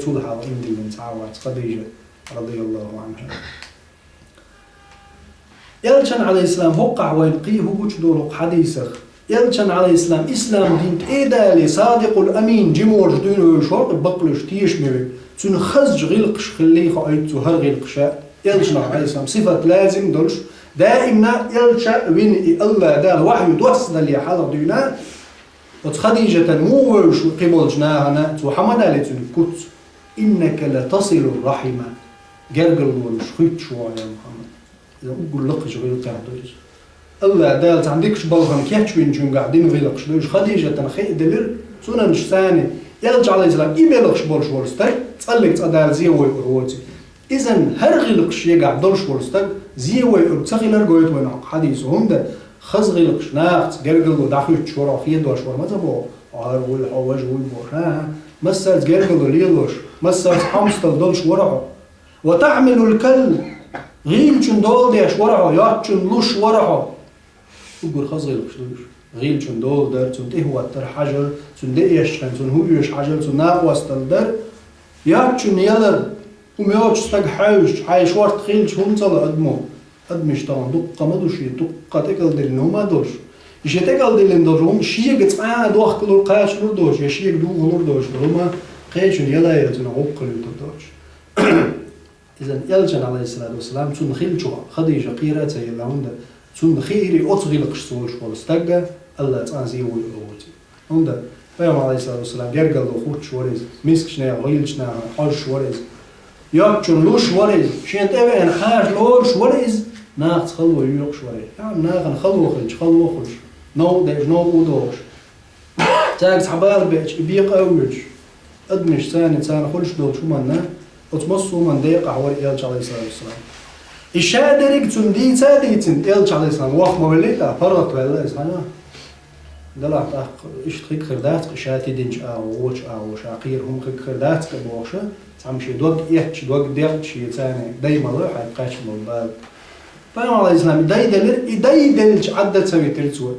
цул хьалха ийман диллина цхьа а вац Хадижа, радияллаху анхьа. Элчан, алейхиссалам, хӀокхахь вайна кхин хӀун гучудолу хьадисах? Элчан, Ӏалайхиссалам, ислам дин тӀедале, Садикъул Амин, жима волуш дуьйна вевзаш вара, бакълуьйш тешаме верг. Цуьнан хазачу гӀиллакхаш хиллий хаийта цо хӀара гӀиллакхаш а. Элчанах, Ӏалайхиссалам, сифат лазим долуш, даимна элча вина и АллахӀ Дала вахью доссадале хьалха дуьйна, оцу Хадижатан муха вевзаш ву кхиболчу нахана, цо хьан ма далий цуьнга куц: «Иннака латасилур рахима». Гергарлонаш хуьттуш ву хьо, я Мухьаммад. Иза уггар лакхачу гӀиллакхех ду иза. АллахӀ Дала цхьана дикачу балхана кечвинчуьнгахь дина гӀиллакхаш ду иза. Хадижатана хиъ делира, цунанаш царна, элча, Ӏалайхиссалам, и белхаш болуш волу стаг, цкъа а цкъа Дала зен войур воций. Изан хӀара гӀиллакхаш шегахь долуш волу стаг, зен войур ца хилар гойту вайна хӀокху хьадисо. ХӀунда хаза гӀиллакхаш нахаца гергарло дӀахуьттуш вара, хьо хедош вара, ма ца боху, хьо хӀара вуй, хьо важа вуй бохуш. ХӀан-хӀа, массаьрца гергарло лелош, массаьрца хьомсдала долуш вара хьо. «Ва тахьмилул калл», гӀийлачун дола деш вара хьо, йоцчун луш вара хьо. Уггар хаза гӀиллакхаш ду уьш. ГӀийлачун дола дар, цунна тӀехӀоттар, хьажар, цунна де эшчхьана, цунна хӀун оьшу хьажар, цунна накъосталла дар, йоцчун ялар, хӀума йоцучу стага хьаьвзачу, хьайн шорта хилча хӀума ца ло адамо. Адамаш тахана дуккха ма ду шен, дуккха тӀекӀалдиллина хӀума а долуш. И шен тӀекӀалдиллина долу хӀума шега цкъа а дохкалур, кхачалур доцуш, я шега духалур доцуш долу хӀума кхечун яла а яла, цунах гӀуллакх хилийтур доцуш. Иза элчан, Ӏалайхиссалату вассалам, цунна хиллачух Хадижа кхера а ца елла, хӀунда цунна хиира оцу гӀиллакхашца волуш волу стаг а, АллахӀ цкъа а зен войур воций. ХӀунда Пайхамар, Ӏалайхиссалату вассалам, гергарло хуьттуш вара иза, мискачу нехан, гӀийлачу нехан хьожуш вара иза, йоцчун луш вара иза, шена тӀевеана хьажа лоруш вара иза, нахаца хало йоькъуш вара иза. ХӀан-хӀа, нахана хало хилча, хало хуьлуш, новкъа деза, новкъа догӀуш. Цаьрга цхьа бала беача, и бекъа а воьдуш, адамаш царна, царна хуьлуш долчу хӀуманна, оцу массо а хӀуманна декъахь вара элча, Ӏалайхиссалату вассалам. И ша дерриг цунна дийца а дийцина, элча, Ӏалайхиссалам, ваха ма велли, тӀаккха паргӀат ваьлла иза, хьан-хӀа? Делахь тӀаккха иштта хиг хир дац-кх, ша тидинчу агӀор, вочу агӀор, ша кхера хӀума хиг хир дац-кх бохуш, цхьамма шен дог эцча, дог декъча, шен царна даймало хьайга кхаьчна болу бала. Пайхамар, Ӏалайхиссалам, и дайделира, и дайделча Ӏадда ца витира цо.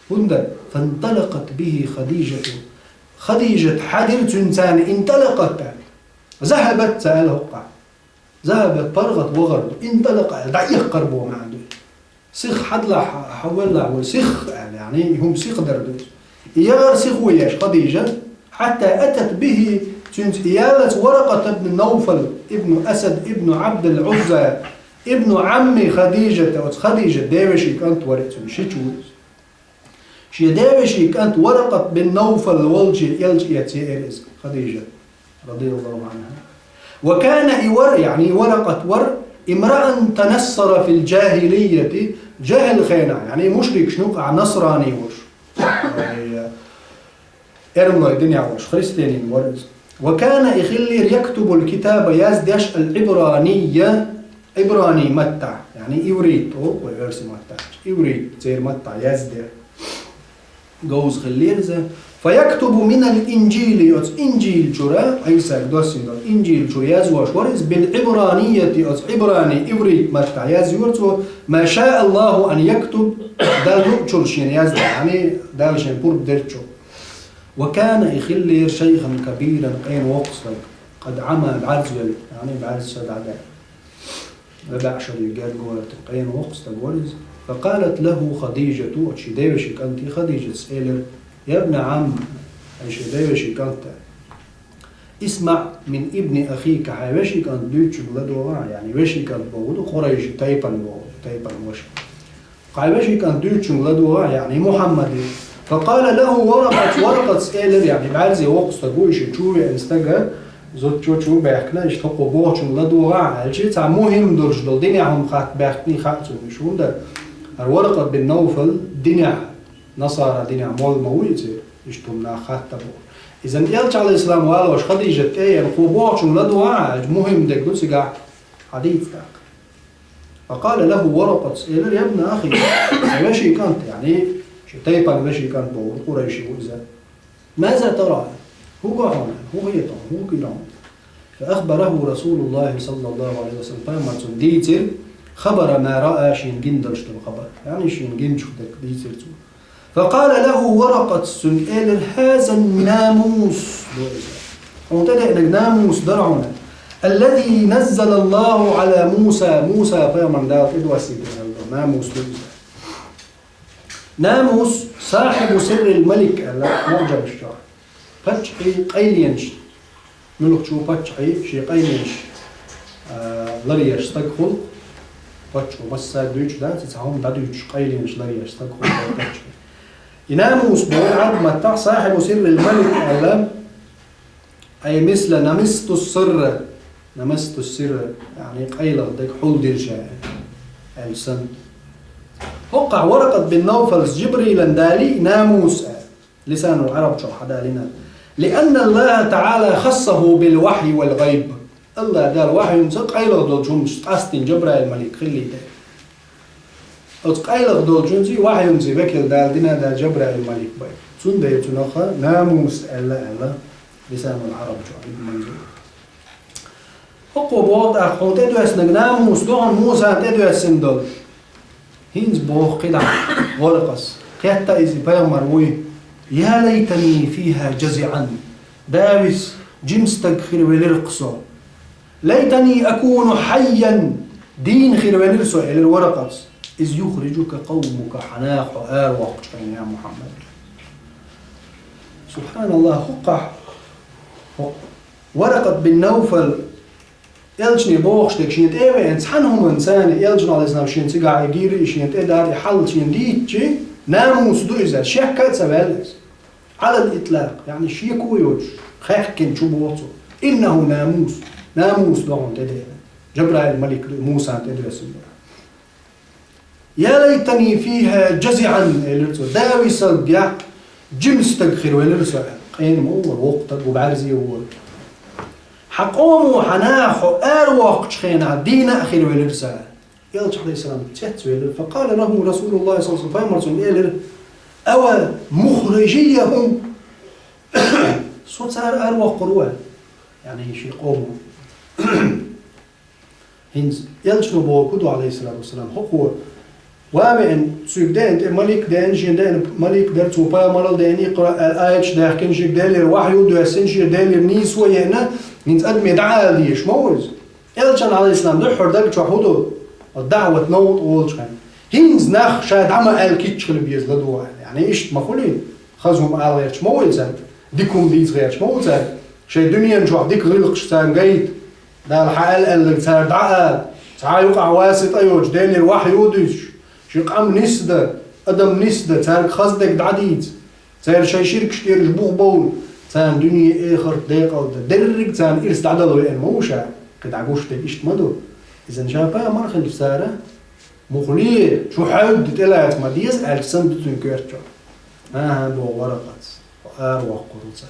ХӀунда: «Фанталакъат бихи Хадижату». Хадижат хьаьдира цуьнца, инталакъат аьлла. Захьабат ца аьлла хӀокхахь. Захьабат паргӀат, вахар ду. Инталакъа аьлла, дӀаэккхар боху маьӀна ду. Сих хьадалахь, хьавеллахь вай, сих аьлла, яъни, и хӀума сиха дар ду. И яхар сихо еш Хадижа, хьатта атат бихи, цуьнца и яллалц Варакъат ибн Навфал, ибн Асад, ибн Ӏабдул Ӏузза, ибн Ӏамми Хадижата, оцу Хадижа девешин кӀант вара цуьнан, шича ву иза. Шен девешин кӀант Варакъат бин Навфал волче элча эца еара иза, Хадижа, радияллаху анхьа. Ва кана, и вара, яъни Варакъат вара, имраан танассара фил джахилийяти, джахил хенахь, яъни мушрикашна юкъахь насрани волуш. Ай, эрмалой динехь волуш, христианин вара иза. Ва кана, и хиллера, яктубул китаба, яздеш, ал-Ӏибранийя, Ӏибрани маттахь, яъни иврит, о, вай оьрсийн маттахь, иврит, церан маттахь яздеш. Говза хиллера иза. Фа яктубу минал инжили, оцу инжил чуьра, Ӏийсага доссийна долу инжил чуьра язвеш вара иза, бил Ӏибранийяти, оцу Ӏибрани, иврит маттахь язйора цо, ма ша Аллаху ан яктуб, Далла луъучул шена яздан, яъни Дала шена пурба деллачул. Ва кана, и хиллера, шайхан кабиран, къена воккха стаг, къад Ӏама, бӀаьрзе велла, яъни бӀаьрзе са дӀадаьлла. Вай баьӀ шаре герга вара, къена воккха стаг вара иза. Факъалат лаху Хадижату, оцу шен девешин кӀанте Хадижас элира: «Ябна Ӏам, хьайн шен девешин кӀант, исмаӀ мин ибни ахика, хьайн вешин кӀант дуьйцучуьнга ладогӀахьа», яъни вешин кӀант бохург ду, Къурайши тайпана бохург, тайпана ваша. Хьайн вешин кӀант дуьйцучуьнга ладогӀахьа, яъни Мухьаммаде. Факъала лаху Варакъат, Варакъатас элира, яъни бӀаьрзе воккха стаг ву, и шен чу веана стага, зудчо чу баьхкина, иштта хӀокхо бохучуьнга ладогӀахьа аьлча, цхьа мухӀим долуш долу динехь хӀума хатта баьхкина хаьа цунна уьш. ХӀунда хӀара Варакъат бин Навфал динехь, насара динехь молла ма ву иза, иштта хӀума нах хатта боху. Иза элча, Ӏалайхиссалам, валош Хадижат тӀе а еана, кхо бохучуьнга ладогӀахьа аьлча, мухӀим дерг ду цигахь, хьадийца тӀаккха. Факъала лаху Варакъатас элира: «Ябна ахи, сан вешин кӀант», яъни шен тайпана вешин кӀант бохург, Къурайши ву иза. «Маза тара? ХӀун го хьуна, хӀун хета хьуна, хӀун гира хьуна?» Фа ахбараху Расулуллахи саллаллаху Ӏалайхи ва саллам, Пайхамара цунна дийцира, хабара ма раа, шена гина долуш долу хабар. Яъни шена гиначух дерг дийцира цо. Факъала лаху Варакъатас цуьнга элира: «Хаза намус», ду иза. Хьуна тӀедеънарг намус дара хьуна. «Аллази наззала Аллаху Ӏала Муса», Муса пайхамарна Дала тӀедоссийтина хилла намус ду иза. Намус сахьибу сиррил малик аьлла муӀжамаш чохь. Паччахьий къайленаш, муьлххачу паччахьий шен къайленаш, а, ларъеш стаг хуьлу, паччахьо массаьрга дуьйцуш дац, и цхьа хӀума дӀадуьйцуш къайленаш ларъеш стаг хуьлу паччахьий. И намус боху Ӏарбийн маттахь сахьибу сиррил малик аьлла, ай мисла намисту сирра, намисту сирра, яъни къайлаха дерг хьулдира ша аьлла санна. ХӀокхахь Варакъат бин Навфалс Жибрилан далий намус аьлла. Лисанул Ӏараб чохь хьадалийна. Лианна Аллаха таӀала хассаху бил вахьйи вал гӀайб. Аллаха Дала вахьйунца къайлаха долчу хӀуманца къастийна Жабраил малик хиллий те. Оцу къайлаха долчуьнца вахьйунца векал Дала дина Дала Жабраил малик бай. Цундела цунах намус аьлла аьлла Лисанул Ӏараб чохь Ибн Манзур. ХӀокхо боху тӀаккха, хьуна тӀедоьссинарг намус ду хьуна Мусан тӀедоьссина долу. ХӀинца боху кхидӀа Варакъас. Кхетта иза пайхамар вуй. Я лайтани фиха жазиан. Давис, жима стаг хир велира-кх со. Лайтани акуну хьайян. Дийна хир велира со, элира Варакъас. Из юхрижука къавмука, хьан наха хьо аравоккхучу хенахь, я Мухьаммад. Субханаллах, хӀокхахь, хӀо-, Варакъат бин Навфал, элчане бохуш дерг шен тӀе а веана, цхьана хӀуманца царна, элчано, Ӏалайхиссалам, шен цигахь и гира, и шен тӀе дара, и хьал шен дийцчи, намус ду иза, шекка а ца ваьлла иза. Ӏалал итлакъ, яъни шеко а йоцуш, хаьхкина чу боху цо. Иннаху намус, намус ду хьуна тӀедеана. Жабраил малик ду, Мусан тӀедоьссина бара. Я лайтани фиха жазиан, элира цо, дависалгехь, жима стаг хир велира со. Къена ма вара, воккха стаг ву, бӀаьрзе ву вара. Хьан къомо, хьан наха хьо аравоккхучу хенахь дийна а хир велира со. Элча, Ӏалайхиссалам, цецвелира. Факъала лаху Расулуллах, саллаллаху алейхи ва саллям, пайхамар цунна элира: «Ава мухрижияхум?» Со цара аравоккхур ву? Яъни шен къомо. ХӀинца элчано бохург ду, Ӏалайхиссалату вассалам, хӀокхо ван веана, цуьнга деана тӀе малик деана, шена деана малик дара, цо пайхамаралла деана, икъра аьлла аяташ даьхкина, шега Делера вахью доьссина, шега Делера нийсо а еана, хӀинца адаме дӀаала дезаш ма ву иза. Элчан, Ӏалайхиссалам, дуьххьара даг чохь хӀун ду? Оцу даӀват новкъа волчу хенахь. ХӀинца нах ша дӀа ма аьлла кийча хила беза ладогӀа аьлла. Яъни иштта ма хуьлийла. Хаза хӀума ала гӀерташ ма ву цаьрга, дика хӀума дийца гӀерташ ма ву цаьрга. Шайн дуьнен чохь дика гӀиллакхаш царна гайта. Дала хьан аьлла аьлларг цара дӀаала, цхьа а юкъахь васита йоцуш, Делера вахью дуьзуш, ши къам нисдан, адам нисдан, цаьрга хаза дерг дӀадийца. Цара шайн ширкаш тӀера уьш бух бовла, царна дуьне, эхарт декъал дан, дерриг царна ирс дӀадала веана ма ву ша, кхин дӀа гуш дерг иштта ма ду. Иза ша пайхамар хилча цара, мухле, чу хьаьвда тӀелаца ма деза, аьлча санна ду цуьнан коьрта чохь. ХӀан-хӀа, боху Варакъас, аравоккхур ву цара.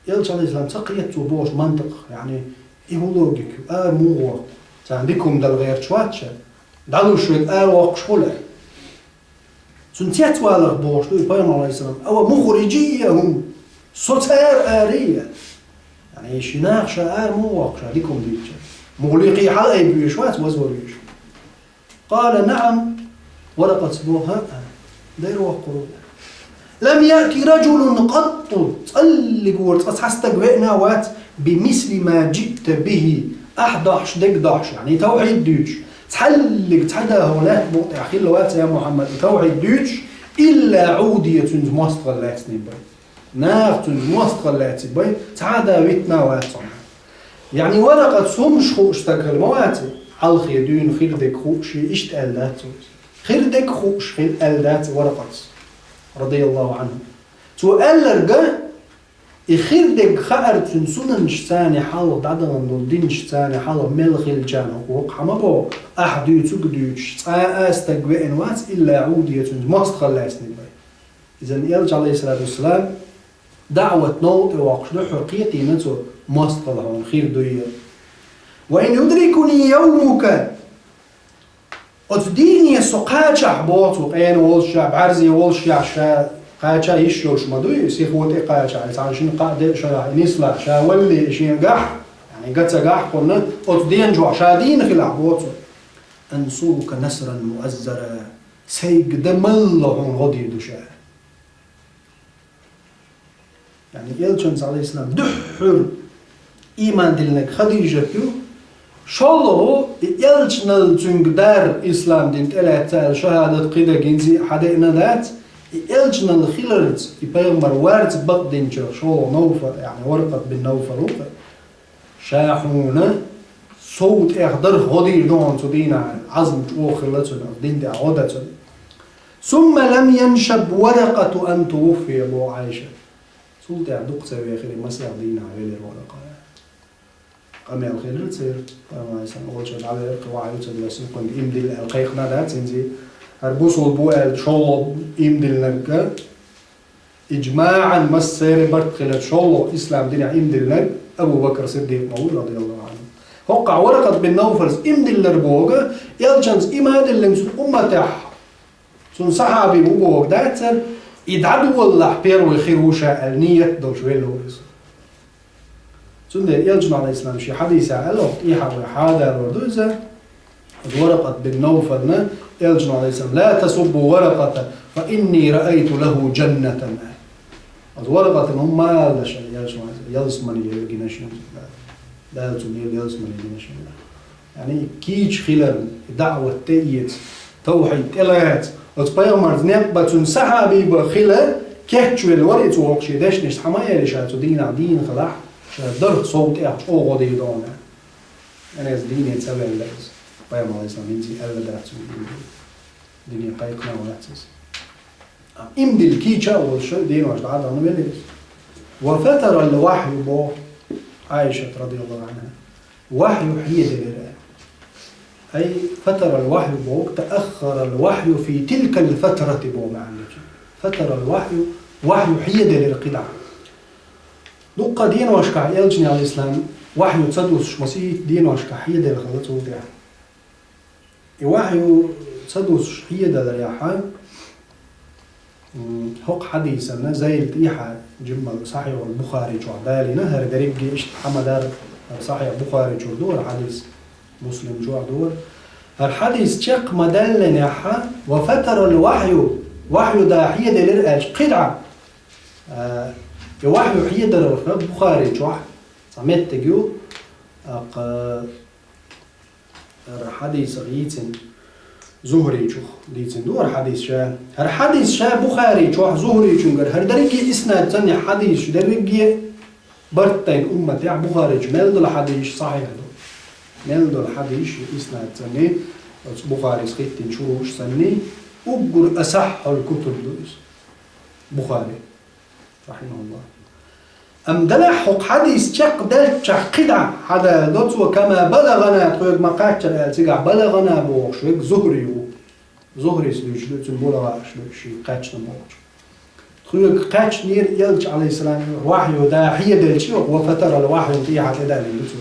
Элча, Ӏалайхиссалам, ца кхета цо бохуш мантакъ, яъни, и хӀун логика ю, ара муха воккху? Царна дика хӀума дала гӀерташ вац ша? ДӀалуш верг ара воккхуш хуьлу? Цунна цецваларх бохуш ду и пайхамар, Ӏалайхиссалам: «Ава мухрижияхум?» Со цара арий? Яъни, шен наха ша ара муха воккху ша дика хӀума дийцча? Мухле кхин хьала айба везаш вац, вазвар везаш. Къала: «НаӀам». Варакъас боху: «ХӀаъ, дера воккхур ву». «Лам яъти раджулун къатту», цкъа а вара цкъа цхьа стаг веана а вац, «бимисли ма джиъта бихи», ахь дохьуш дерг дохьуш, яъни тавхьид дуьйцуш. Цхьаллиг цхьа да хӀокху лаьттан букъа тӀехь хилла вац, я Мухьаммад, и тавхьид дуьйцуш, «илла Ӏудия», цуьнца мостагӀалла лаьцна бен. Наха цуьнца мостагӀалла лаьцна бен, цхьа а да витина а вац цунна. Яъни Варакъас хӀумаш хууш стаг хилла ма вац и, хьалхе дуьйна хир дерг хууш, иштта аьлла дац цо иза. Хир дерг хууш хилла аьлла дац Варакъас, радияллаху Ӏанху. Цо аьлларг, и хир дерг хаар цуьнан сунанаш царна хьалха дӀадахана долу динаш царна хьалха мел хиллачарна хӀокху хӀокху хьан ма боху, ахь дуьйцург а дуьйцуш, цкъа а стаг веана вац, илла Ӏудия, цуьнца мостагӀалла лаьцна бен. Иза Элча, Ӏалайхиссалату вассалам, даӀват новкъа тӀе воккхуш дуьххьара кхетийна цо, мостагӀалла хьуна хир дуй. «Ва ин юдрикуни явмука». Оцу дийне со кхачахь, боху цо, къена волуш ша, бӀаьрзе волуш ша, ша кхача йиш йолуш ма дуй, сихо тӀе кхачахь, цхьана шина кхаа де а шарахь, и нислахь, ша валале и шена гахь, яъни ган ца гахь кхунна, оцу ден чохь ша дийна хилахь, боху цо. «Ансурука насран муаззара». Сайга дан малла хьуна гӀо дийр ду ша. Яъни Элчанца, Ӏалайхиссалам, дуьххьара ийман диллинарг Хадижат ю, ШоллагӀа, и элчанал цуьнга дар ислам дин тӀелаьцна аьлла шахӀадат кхидагинзи хьадеъна дац, и элчанал хиларца, и пайхамар варца бакъдинчух шоллагӀа Навфал, яъни Варакъат бин Навфал ву-кх. Ша хьуна сов тӀех дарх гӀо дийр ду хьуна цу дийнахь, Ӏазм чӀогӀа хилла цуьнан, дин тӀехь гӀо дан цуьнан. «ثم لم ينشب ورقة أن توفي», боху Ӏайша. Цул тӀаьхьа дукха ца вехира, масех дийнахь велира Варакъа. Къамел хилира церан, пайхамар сан олча дӀавера, кхин вахьйу ца доссина, кхуьнга иман дилла аьлла кхайкхина дац хӀинца. ХӀара бусулба ву аьлла, шолгӀа иман диллинарг, иджмаӀан массеран барт хилла, шолгӀа ислам динехь иман диллинарг Абу Бакр Сиддикъ ма ву, радияллаху Ӏанху. ХӀокхахь Варакъат бин Навфалс иман диллар боху, элчанца иман диллинарг цуьнан умматехь цуьнан сахьаби ву бохург дац-кх, и дӀадолалахь первый хир ву ша аьлла, ниет долуш велла ву иза. Цундела элчано, Ӏалайхиссалам, шен хьадисехь аьлла, тӀехьа вай хьадалор ду иза, оцу Варакъат бин Навфална, элчано, Ӏалайхиссалам: «لا تسبوا ورقة فإني رأيت له جنة», аьлла. Оцу Варакъатана хӀумма ма алалаш аьлла, элчано, ялсамане елла гина шуна, Дала цунна елла ялсамане гина шуна. Яъни, кийча хиларна, и даӀват тӀеэца, тавхьид тӀелаца, оцу пайхамарца некъ бан цуьнан сахьаби бан хила кечвелла вара и, цо хӀокху шен дешнашца хьан ма элира ша цу дийнахь дийна хилахь, ша дарх сов тӀех чӀогӀа гӀо дийр ду хьуна. Яъни, иза дийне ца ваьлла иза. Пайхамар, Ӏалайхиссалам, хӀинца аьлла дац цуьнга, дине кхайкхина а вац иза. Иман дилла кийча а волуш, денош дӀа а дахана велира иза. «وفتر الوحي», боху Ӏайшат, радияллаху Ӏанха. Вахьйу хьеделира. Ай, «فتر الوحي» боху, «تأخر الوحي في تلك الفترة» боху маьӀна ду цуьнан. «فتر الوحي», вахьйу хьеделира кхидӀа. Дуккха деношкахь элчане, Ӏалайхиссалам, вахьйу ца дуссуш, масийтта деношкахь хьеделла хилла цул тӀаьхьа. И вахьйу ца дуссуш хьедаларехь, м, хӀокху хьадисана Зайд тӀехьа жиммал Сахьихьул Бухари чохь далийна, хӀара дерриге иштта хьан ма-дарра, хӀара Сахьихь Бухари чуьра ду хӀара хьадис, Муслим чохь ду хӀара. ХӀара хьадис чекх ма-даллинехь, «وفتر الوحي», вахьйу да хьеделира аьлча, кхидӀа, а, и вахьйу хьедаралла Бухари чохь цхьа меттиг ю, аккха, ХӀара хьадисах йийцина Зухричух дийцина ду хӀара хьадис ша. ХӀара хьадис ша Бухари чохь Зухричунгара, хӀара дерриге иснад санна хьадисаш дерриге барт дайна умматехь Бухаричу мел долу хьадисаш сахьихь ду. Мел долу хьадисаш иснад санна, оцу Бухарис хӀиттина шуруш санна, уггар асахьхьул кутуб ду иза. Бухари. Рахьимахуллах. Амма делахь хӀокху хьадис чекхдаьллачохь кхидӀа хьадалдо цо, «كما بلغنا», тхоьга ма кхаччара аьлла, цигахь «балагӀана» бохуш верг Зухри ву. Зухрис дуьйцуш ду, цуьнан булагӀа аш ду, шега кхаьчна бохучу. Тхоьга кхаьчнера элча, Ӏалайхиссалам, вахьйу да хьеделча, хӀокху «وفتر الوحي» тӀехьа тӀедалийна ду цо.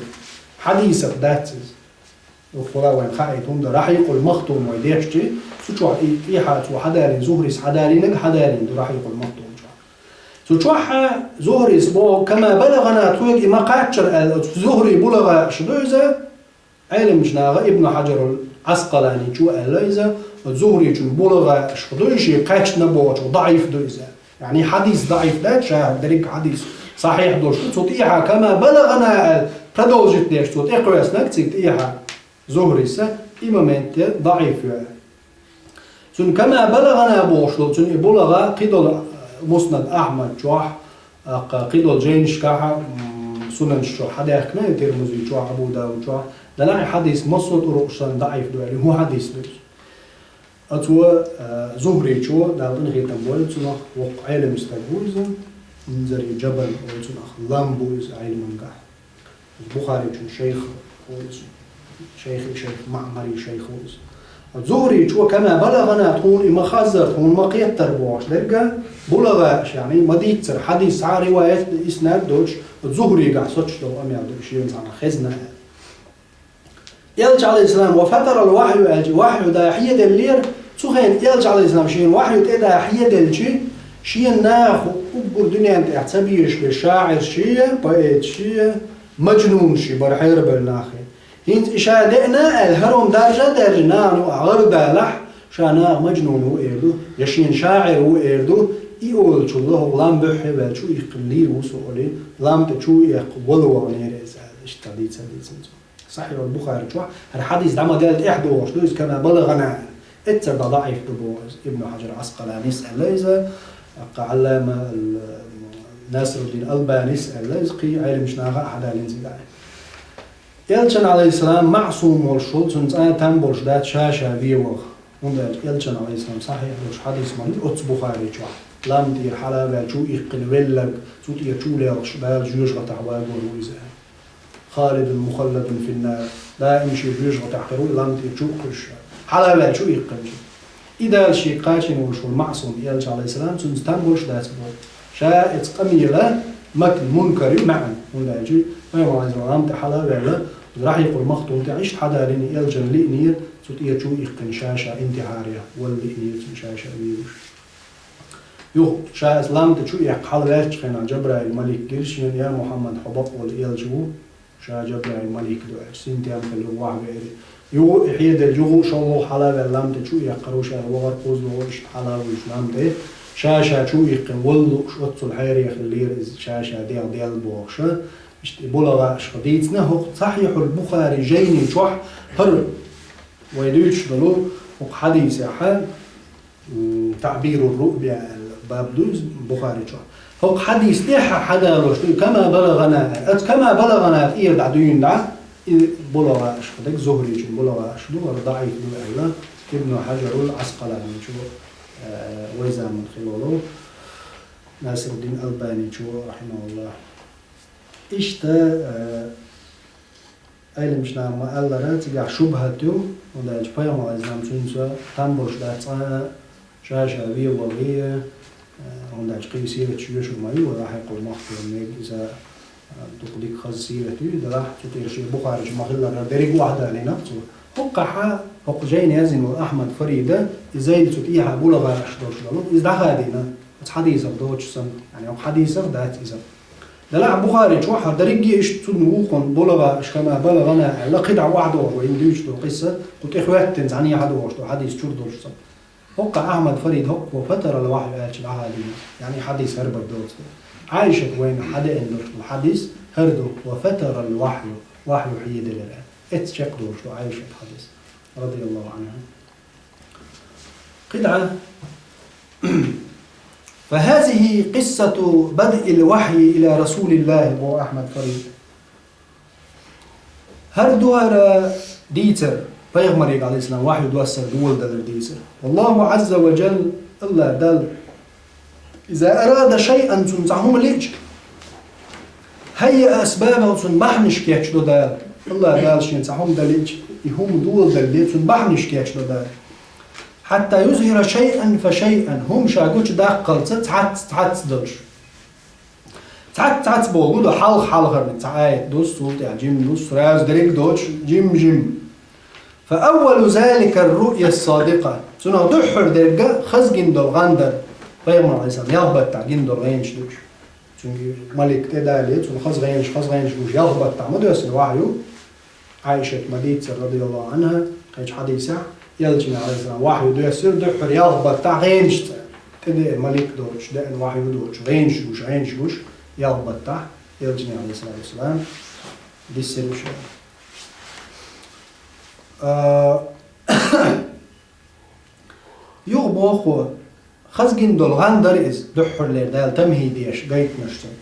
Хьадисах дац иза. Дуккха вайн хаийта хӀума ду, Рахьикъул Махтум вай дешчи, цу чохь и тӀехьа цо хьадалийна, Зухрис хьадалийнарг хьадалийна ду Рахьикъул Махтум чохь. Цу чохь Зухрис боху, «كما بلغنا», тхоьга и ма кхаччара аьлла, оцу Зухри булагӀа аш ду иза, Ӏеламчу наха, Ибн Хьаджарул Ӏаскъаланичо аьлла иза, оцу Зухричун булагӀа аш ду, шега кхаьчна бохучух даӀиф ду иза. Яъни хьадис даӀиф дац, ша дерриг хьадис сахьихь долуш ду, цу тӀехьа «كما بلغنا» аьлла, продолжить деш цо тӀекхоьссинарг цига тӀехьа Зухриса, и момент даӀиф ю. Цуьнан «كما بلغنا» бохуш долу, цуьнан и булагӀа кхидолу Муснад Ахьмад чохь, аккха кхидолу жайнашкахь, м, Сунанаш чохь хьадаьхкина, Тирмизи чохь, Абу Дауд чохь, делахь и хьадис массо а тӀурукъаш санна даӀиф ду аьлла, хӀун хьадис ду иза? Оцо, а, Зухричо, Дала къинхетам бойла цунах, воккха Ӏелам стаг ву иза, Мунзари Джабал олу цунах, лам бу иза Ӏилмангахь. Бухаричун шайх ву иза, шайхи шайх, Маъмари шайх ву иза. Зухричо, «كما بلغنا», тхуна и ма хаззара, тхуна ма кхеттара бохуш дерг, булагӀа аш, яъни ма дийццара, хьадис цхьа а риваят, иснад доцуш, Зухригахь соцуш долу къамел ду, шена цхьана хезна аьлла. Элча, Ӏалайхиссалам, «وفتر الوحي» аьлча, вахьйу да хьеделлера, цу хенахь Элча, Ӏалайхиссалам, шена вахьйу тӀе да хьеделчи, шена наха уггар дуьнен тӀехь ца безаш берш шаӀирши, поэтши, мажнунши бара хьерабевлла нахе. ХӀинца и ша деана аьлла, хӀара хӀума даржа а даьржина, нахана юкъахь гӀар далахь, ша наха мажнун ву эр ду, я шена шаӀир ву эр ду, и олучул хӀокху лам буьххье ваьлла чу иккхина лийр ву со олий, лам тӀе чу а эккха, вала ваханера иза аьлла, иштта дийца дийцина цо. Сахьихьул Бухари чохь, хӀара хьадис дӀа ма даьлла тӀехь догӀуш ду иза, кама балагӀана. Эццара дӀа даӀиф ду боху иза. Ибн Хьаджар Ӏаскъаланис аьлла иза, тӀаккха Ӏаллама Насруддин Албанис аьлла иза, кхин Ӏеламчу наха а хьадаллина цига. Элчан, алейхиссалам, маъсум волуш волу, цунна цкъа а там болуш дац ша-ша вен ваха. ХӀунда аьлча Элчан, алейхиссалам, сахьихь долуш хьадис ма ду оццу Бухари чохь. Лам тӀера хьала а ваьлла чу иккхина велларг, цу тӀера чу лелхаш Дала жоьжахатахь вагор ву иза. Халидун мухалладун финнар. Даим шен жоьжахатахь хир ву и лам тӀера чу а кхуьссуш. Хьала а ваьлла чу иккхинчу. И Дала шега кхачийна волуш волу маъсум Элча, алейхиссалам, цуьнца там болуш дац боху. Ша эца къамела матн мункар ю маьӀна, хӀунда аьлча пайхамар, алейхиссалам, тӀе хьала а ваьлла, рахьикъул махтум тӀе иштта хьадаллина Элчана лиънера, цу тӀера чу иккхина ша-ша интихьарехь, валла лиънера цуьнан ша-ша веваш. Юха ша эца лам тӀе чу эккха хьала ваьллачу хенахь Джабраил малик гира шена: «Я Мухьаммад, хьо бакъволу Элча ву». Ша Джабраил малик ду аьлча, синтем хилла юха вахьа веара. Юха и хьеделча, юха а шолгӀа хьала а ваьлла лам тӀе чу а эккхар ву, ша вахар кхузлуш иштта хьала а вуьйш лам тӀе. Ша-ша чу а иккхина, валла лууш, оццул хьерех хиллера иза, ша-ша дегӀ делла бохуш. Иштта и булагӀа аша дийцина, хӀокху Сахьихьул Бухари жайни чохь хӀара вай дуьйцуш долу хӀокху хьадисехь, м, Таъбирур руъя аьлла баб ду иза Бухари чохь. ХӀокху хьадис тӀехь хьадалош ду, кама балагӀана аьлла. Оцу кама балагӀана тӀера дӀа дуьйна дӀа, и булагӀа аша дерг, Зухричун булагӀа аша ду, хӀара даӀиф ду аьлла, Ибну Хьаджарул Ӏаскъаланичо, э, вай заман хилолу, Насруддин Албаничо, рахьимахуллах. Иштта, э, Ӏеламчу наха ма-аллара, цигахь шубхьат ю, хӀунда аьлча пайхамар, алейхиссалам, цуьнца там болуш дац цкъа а, ша-ша вен вахе, э, хӀунда аьлча кхин сираташ йоьшур ма ю, вала хьекъал махкахь мега иза, э, дукха дика хаза сират ю, делахь цу тӀера шен Бухаричу ма-хиллара дерриг а вахьа далийнарг цо. ХӀокхахьа, хӀокху жайна яздина волу Ахьмад Фарида, и Зайд цу тӀехьа булагӀа аша долуш долу, иза дӀахадийна, оцу хьадисах доцуш санна, яъни хӀокху хьадисах дац иза. Делахь Бухари чохь хӀара дерриге а иштта цунна вукхунна булагӀа аша кама балагӀана аьлла, кхидӀа вахьа догӀуш вай дуьйцуш долу къисса, кху тӀехӀоьттина цхьаьна хьадогӀуш долу хьадис чуьра долуш санна. ХӀокхахь Ахьмад Фарид хӀокхо фатарал вахью аьлча дӀахадийна, яъни хьадис хӀара бара доцу. Ӏайшат вайна хьадеана долуш долу хьадис хӀара ду, ва фатарал вахью, вахью хьеделира. Эццахь чекхдолуш ду Ӏайшат хьадис, радияллаху Ӏанха. КхидӀа. فهذه قصة بدء الوحي إلى رسول الله, боху Ахьмад Фарид. ХӀара ду хӀара дийцар, пайхамарига, алейхиссалам, вахью доссар доладалар дийцар. والله عز وجل, Аллах Дала, إذا أراد شيئا, цунна цхьа хӀума лиъча, هيأ أسبابه, цунна бахьанаш кечдо Дала. Аллах Дала шена цхьа хӀума дан лиъча, и хӀума доладалале, цунна бахьанаш кечдо Дала. حتى يظهر شيئا فشيئا, хӀума ша гучудаккхалца цхьацца, цхьацца долуш. Цхьацца, цхьацца боху ду, хьалха-хьалхара цхьа аят дус, цул тӀаьхьа жима дус, сразу дерриг доцуш, жим-жим. فأول ذلك الرؤيا الصادقة. Цунах дуьххьара дерг хаза гина долу гӀан дара. Пайхамар, алейхиссалам, ялх баттахь гина долу гӀенаш дуьйцуш. Цуьнга малик тӀедале, цунна хаза гӀенаш, хаза гӀенаш гуш, ялх баттахь ма доьссина вахью. Ӏайшат ма дийццара, радияллаху Ӏанха, кхечу хьадисехь, Элчане, алейхиссалам, вахью доьссира дуьххьара ялх баттахь гӀенашца. ТӀедеана малик доцуш, деана вахью доцуш, гӀенаш гуш, гӀенаш гуш, ялх баттахь Элчане, алейхиссалату вассалам, диссира уьш. А, Юха боху, хаза гина долу гӀан дара иза, дуьххьарлера Дала тамхӀид деш гайтинарш цунна.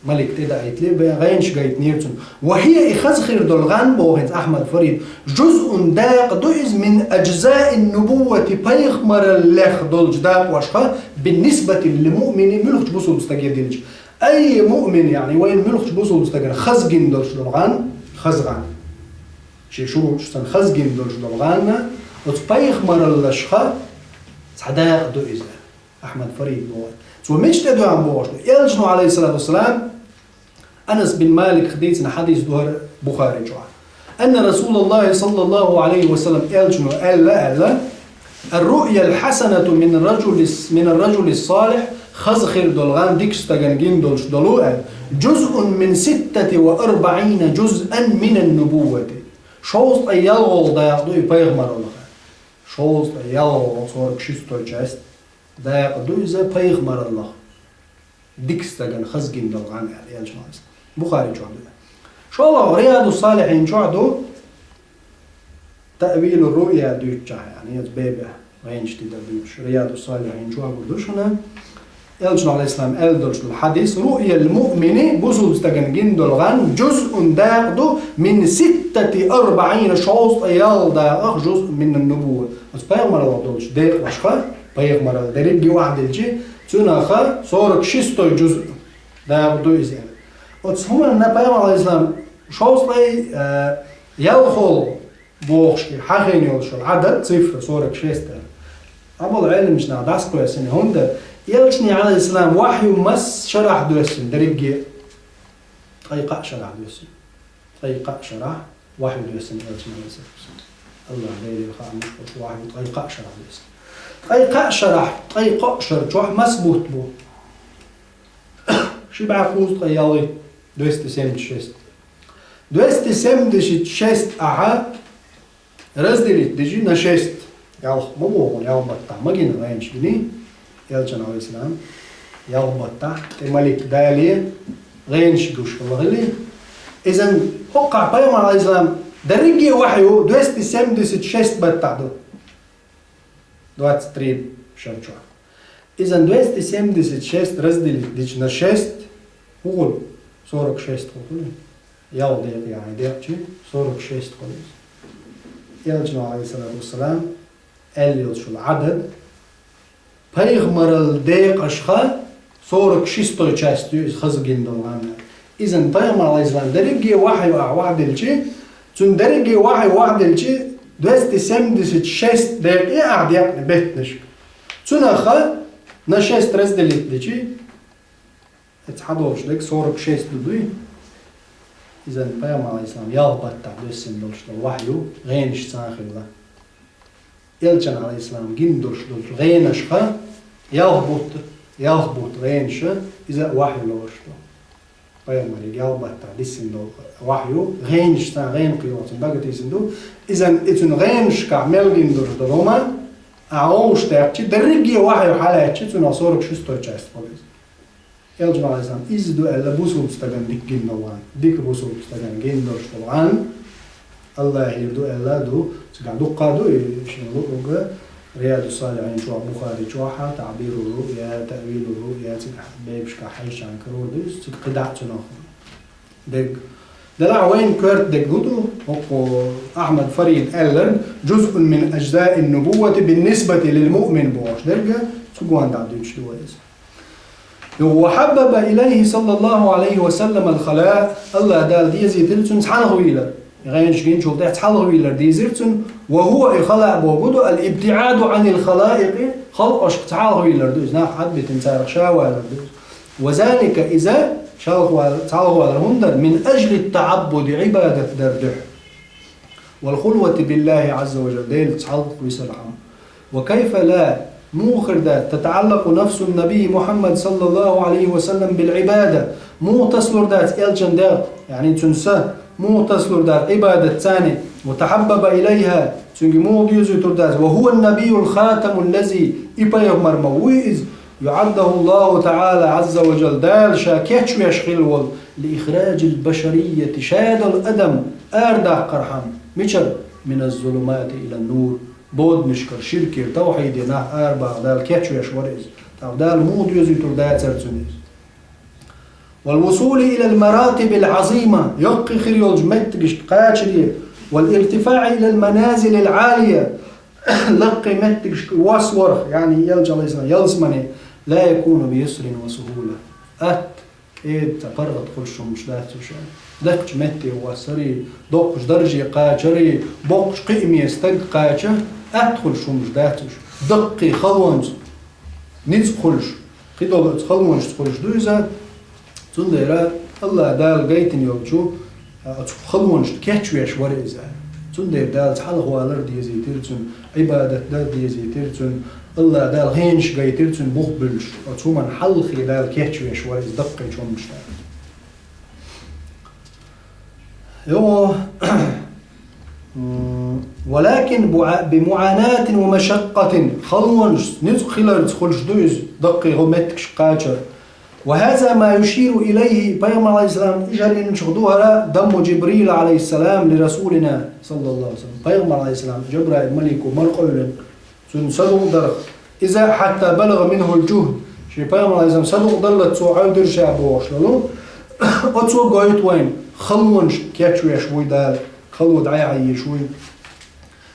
Малик тӀедаийтале, бен гӀенаш гайтинера цунна. وهي, и хаза хир долу гӀан, боху хӀинца Ахьмад Фарид, جزء, дакъа ду иза, من أجزاء النبوة, пайхамараллех долчу дакъошха, بالنسبة للمؤمن, муьлхачу бусулба стаге дилча. أي مؤمن, яъни вайн муьлхачу бусулба стагана хаза гина долуш долу гӀан, хаза гӀан. Шен шуруташ санна хаза гина долуш долу гӀан, оцу пайхамараллашха цхьа дакъа ду иза, Ахьмад Фарид боху. Цо мича тӀедоьгӀна бохуш ду? Элчано, алейхиссалату вассалам, Анас бин Маликах дийцина хьадис ду хӀара Бухари чохь. أن رسول الله صلى الله عليه وسلم, Элчано аьлла, аьлла: الرؤيا الحسنة من الرجل، من الرجل الصالح, хаза хир долу гӀан дикачу стагана гина долуш долу, аьлла, جزء من ستة وأربعين جزءا من النبوة. Шовзткъе ялхолгӀа дакъа ду и пайхамараллаха. Шовзткъе ялхолгӀа, сорок шестой часть, дакъа ду иза пайхамараллаха. Дика стагана хаза гина долу гӀан аьлла, Элчано. Бухари чохь ду. ШоллагӀа Риядус-Салихьин чохь ду таъвилу руъя дуьйцучохь, яъни иза бебе гӀенаш тида дуьйцуш. Риядус-Салихьин чохь гур ду шуна. Элчано, Ӏалайхиссалам, аьлла долуш долу хьадис: «Руъял муъмини», бусулба стагана гина долу гӀан, «жузъун», дакъа ду, «мин ситтати арбаӀина», шовзткъе ялх дакъах, «жузъун минан нубувва». Оцу пайхамаралла долчу декъашха, пайхамаралла дерриге а охьадилличи, цунаха сорок шестой жузъ дакъа ду иза аьлла. Оцу хӀуманна пайхамар, Ӏалайхиссалам, шовзткъе, э, ялхолгӀа бохуш и хьахийна йолуш йолу Ӏадад, цифра сорок шесть. Амма Ӏеламчу наха дӀасакхоьссина, хӀунда Элчане, Ӏалайхиссалам, вахью масса шарахь доьссина, дерриге а ткъе кхаа шарахь доьссина. Ткъе кхаа шарахь вахью доьссина Элчане, Ӏалайхиссалам. АллахӀ Делера хаамаш, оцу вахью ткъе кхаа шарахь доьссина. Ткъе кхаа шарахь, ткъе кхаа шар чохь масса бутт бу? Ши бӀе кхузткъе ялхи, двести семьдесят шесть. Двести семьдесят шесть ахьа разделить дичи на шесть. Ялх ма боху, ялх баттахь ма гина гӀенаш гиний, Элчан, Ӏалайхиссалам, ялх баттахь, тӀе малик Дале гӀенаш гуш хилла хили. Изан хӀокхахь пайхамар, Ӏалайхиссалам, дерриге а вахью двести семьдесят шесть баттахь ду. Двадцать три шар чохь. Изан двести семьдесят шесть разделить дичи на шесть, хӀун хуьлу? Сорок шесть хуьлу. Ялх декъе яхье декъчи, сорок шесть хуьлу иза. Элчано, Ӏалайхиссалату вассалам, аьлла йолчул Ӏадад, пайхамаралла декъашха сорок шестой часть ю иза хаза гина долу гӀанна. Изан пайхамар, Ӏалайхиссалам, дерриге а вахью ахь вахьделчи, цунна дерриге а вахью вахьделчи, двести семьдесят шесть декъе ахь декъна беттанашка. Цунаха на шесть разделить дичи, эца хьадолуш дерг сорок шесть ду дуй. Изан пайхамар, Ӏалайхиссалам, ялх баттахь доьссина долуш долу вахью гӀенаш цхьаьна хилла. Элчан, Ӏалайхиссалам, гина долуш долчу гӀенашха ялх бутт, ялх бутт гӀенаша иза а вахью лоруш ду. Пайхамарига ялх баттахь диссина долу вахью гӀенаш цхьаьна гӀенах кхело цунна дагатийсина ду. Изан и цуьнан гӀенашкахь мел гина долуш долу хӀума, а гӀовш даьккхичи, дерриге а вахью хьалаьцчи, цунах сорок шестой часть хуьлу иза. Элчано, Ӏалайхиссалам, иза ду аьлла бусулба стагана дика гина долу гӀан. Дика бусулба стагана гина долуш долу гӀан АллахӀера ду аьлла ду. Цигахь дуккха а ду, и шен луург Риядус-Салихьин чохь, Бухари чохь, таъбиру руъя, таъвилу руъя, цигахь бебашкахь хьаьжча карор ду иза, цига кхидӀа а цунах дерг. Делахь вайна коьрта дерг хӀун ду, хӀокху Ахьмад Фарид аьлларг: «Жузъун мин ажзаин нубуввати биннисбати лил муъмин», бохуш дерг, цу гонна дӀа дуьйцуш ду вай иза. Ва хьаббаба илайхи саллаллаху Ӏалайхи ва саллам ал-халаъ, АллахӀ Дала дезийтира цунна цхьалхавийлар. ГӀенаш гинчул тӀаьхьа цхьалхавийлар дийзира цунна. Ва хӀува, и халаъ бохург ду, ал-ибтиӀаду Ӏанил халаикъи, халкъашках цхьалхавийлар ду. Иза нах Ӏадбитина царах ша валар ду иза. Ва залика, иза шалхавал-, цхьалхавалар хӀунда дара, мин ажли таӀаббуди, Ӏибадат дар дуьхьа. Вал хулвати биллахи Ӏазза ва жалла, Делаца цхьалха висархьама. Ва кайфа ла, муха хир дац, татаӀаллакъу нафсун набий Мухьаммад саллаллаху Ӏалайхи ва саллам бил Ӏибада, муха тасалур дац элчан дегӀ, яъни цуьнан са, муха тасалур дац Ӏибадат царна, ва тахьаббаба илайха, цуьнга муха доьзуьйтур дац, ва хӀува набийюл хатаму ллази, и пайхамар ма вуй иза, юӀаддаху Ллаху таӀала Ӏазза ва жалла, Дала ша кечвеш хилла волу, ли ихраджил башарийяти, ша долу адам арадаккхархьама, мичара, миназ зулумати илан нур, боданашкара, ширкера, тавхьидера нах арабаха Дала кечвеш вара иза. ТӀаккха Дала муха доьзуьйтур дацара цуьнан иза? Вал вусули илал маратибил Ӏазима, яккхий хир йолчу меттигашка кхачаре, вал иртифаӀи илал маназилил Ӏалия, лаккхий меттигашка воссаварх, яъни Элча Ӏалайхиссалам ялсамане, ла якуну би юсрин ва сухула. Атта, кӀеда цхьа паргӀат хуьлуш хӀуманаш дац уьш. Даккхачу метте воссаре, доккхачу дарже кхачаре, боккхачу кхиаме стаг кхача, атта хуьлуш хӀуманаш дац уьш. Даккхий халонца, ницкъ хуьлуш, кхидолу оцу халонашца хуьлуш ду иза. Цундела АллахӀ Дала гайтина йолчу оцу халонашна кечвеш вара иза. Цундела Дала цхьалхавалар дезийтира цуьнан, Ӏибадат дар дезийтира цуьнан, АллахӀ Дала гӀенаш гайтира цуьнан бух буьллуш, оцу хӀуманна хьалххе Дала кечвеш вара иза даккхийчу хӀуманашна. Йо, м, валакин буа-, би муӀанатин ва машаккъатин, халонаш, ницкъ хиларца хуьлуш ду иза, даккхий гӀо меттигаш кхачар. وهذا ما يشير إليه, пайхамар, алейхиссалам, ишар инчух ду хӀара, دم جبريل عليه السلام لرسولنا صلى الله عليه وسلم. Пайхамар, алейхиссалам, Жабраил малико мара къевлина, цунна садукъа дарх. إذا حتى بلغ منه الجهد. Ший пайхамар, алейхиссалам, садукъа даллалца цо Ӏовдира ша бохуш долу. Оцо гойту вайн, халонаш кечвеш вуй Дала, хало дӀаяхьа езаш вуй.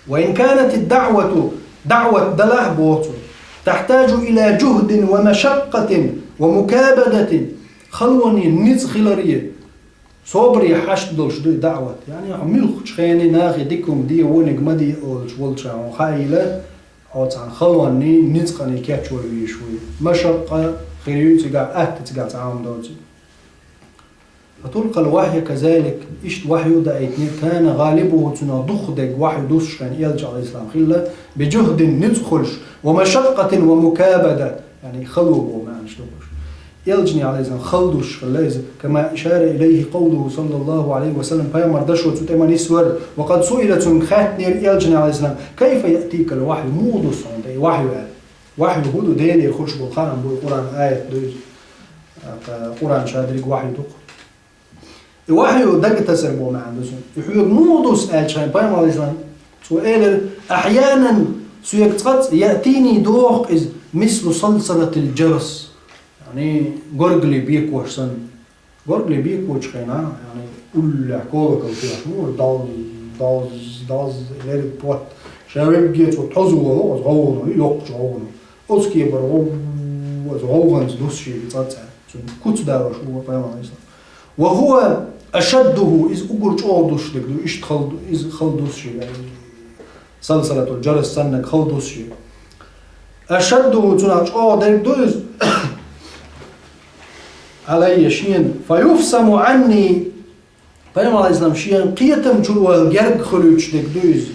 وإن كانت الدعوة, даӀват далахь, боху цо, تحتاج إلى جهد ومشقة ومكابدة, халоне, ницкъ хиларе, собаре хьашт долуш ду и даӀват. Яъни, хьо муьлххачу хене нахе дика хӀума де, вониг ма де олуш волча хьуна хаийла, хьо цхьана халонний, ницкъаний кечвар везаш вуй. Машакъа хир юй цигахь, атта цигахь цхьа хӀума доций. فتلقى الوحي كذلك, иштта вахью даийтинера, كان غالبه, цунах дукхах дерг вахью дуссуш хенахь элча, алейхиссалам, хилла, بجهد, ницкъ хуьлуш, ومشقة ومكابدة, яъни хало боху маьӀнаш ду уьш. Элчане, алейхиссалам, хала дуссуш хилла иза, كما أشار إليه قوله صلى الله عليه وسلم, пайхамар дашо цу тӀе ма нисвара, وقد سئل, цуьнга хаьттинера элчане, алейхиссалам, كيف يأتيك الوحي, муха дуссу хьуна тӀе и вахью аьлла. Вахью хӀун ду? Делера хуьлуш болу хаам бу, Къуръан аят ду иза. ТӀаккха Къуръан ша дерриг вахью ду-кх. И вахью дага тасар боху маьӀна ду цуьнан. И хьоьга муха дуссу аьлча хьайн пайхамар, алейхиссалам, цо элира: أحيانا, соьга цкъацкъа, يأتيني, доху иза, مثل صلصلة الجرس. Яъни, горгали бекош санна. Горгали бекочу хенахь, яъни, уллехь колокол тоьхна, ну, далз, далз, далз, лерриг потт. Ша вегге цо тхьовзо ваха, оцу гӀовгӀано, и йоккхачу гӀовгӀано. Оцу кепара гӀов-, оцу гӀовгӀанца дуссу шега цкъацкъа. Цуьнан куц далош ву пайхамар, алейхиссалам. وهو أشده, иза уггар чӀогӀа дуссуш дерг ду, иштта хала ду, иза хала дуссуш дерг. صلصلة الجرس саннарг хала дуссуш дерг. أشده, цунах чӀогӀа дерг ду иза. علي, шена. فيفصم عني, пайхамар, алейхиссалам, шена кхетам чуьра вала герга хуьлуьйтуш дерг ду иза.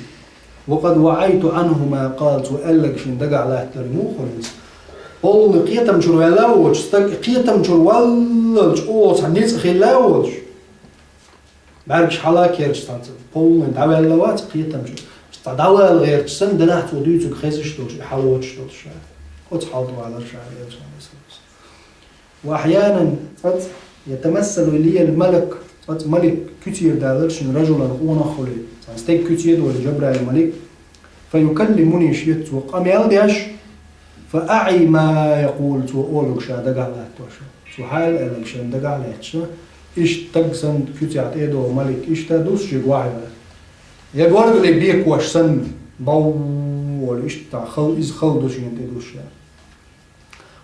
وقد وعيت عنه ما قال, цо аьлларг шена дагахь латтор муха хуьлу иза. Полный кхетам чуьра ваьлла а воцуш, стаг кхетам чуьра валлалц оха цхьа ницкъ хилла а воцуш, бӀаьргаш хьала а керча санна, полный дӀаваьлла вац кхетам чуьра. Цхьа дӀавала гӀерташ санна, делахь цо дуьйцург хезаш долуш, и хьалавоцуш долуш ша. Оцу хьал тӀе валар ша, элча, алейхиссалам. وأحيانا, цкъацкъа, يتمثل لي الملك, цкъацкъа малик куьцера далар шена, رجلا, къонах хуьлий, цхьана стеган куьце а долий, Жабраил малик, فيكلمني, шеца цо къамел деш, فأعي ما يقول, цо олург ша дагахь латтош. Цо хьайла аьлларг шена дагахь лаьтташ, иштта стаг санна куьцехь тӀе а догӀу малик, иштта дуссу шега вахью. Я горгали бекош санна, бов волу, иштта хала, иза хала ду шена тӀе дуссуш.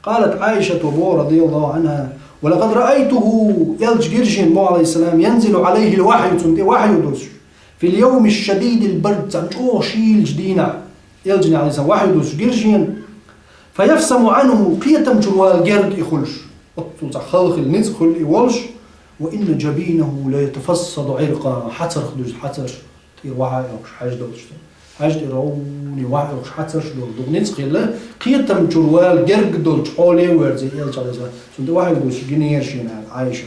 قالت عائشة, боху, رضي الله عنها: ولقد رأيته, элча гира шена, боху, алейхиссалам, ينزل عليه الوحي, цунна тӀе вахью дуссуш, في اليوم الشديد البرد, цхьана чӀогӀа шийлачу дийнахь, элчане, алейхиссалам, вахью дуссуш гира шена, فيفصم عنه, кхетам чуьра вала герга и хуьлуш, оццул цхьа хала хилла, ницкъ хуьлу и волуш, وإن جبينه ليتفصد عرقا, хьацарх дуьзна хьацарш тӀера вахьа а оьхуш, хьаьж долуш. Хьаьж тӀера гӀовгӀане вахьа а оьхуш, хьацарш долу, дукха ницкъ хилла, кхетам чуьра вала герга долчу хьоле а верзий элча, алейхиссалам, цунна тӀе вахью дуссуш гинера шена, аьлла Ӏайша.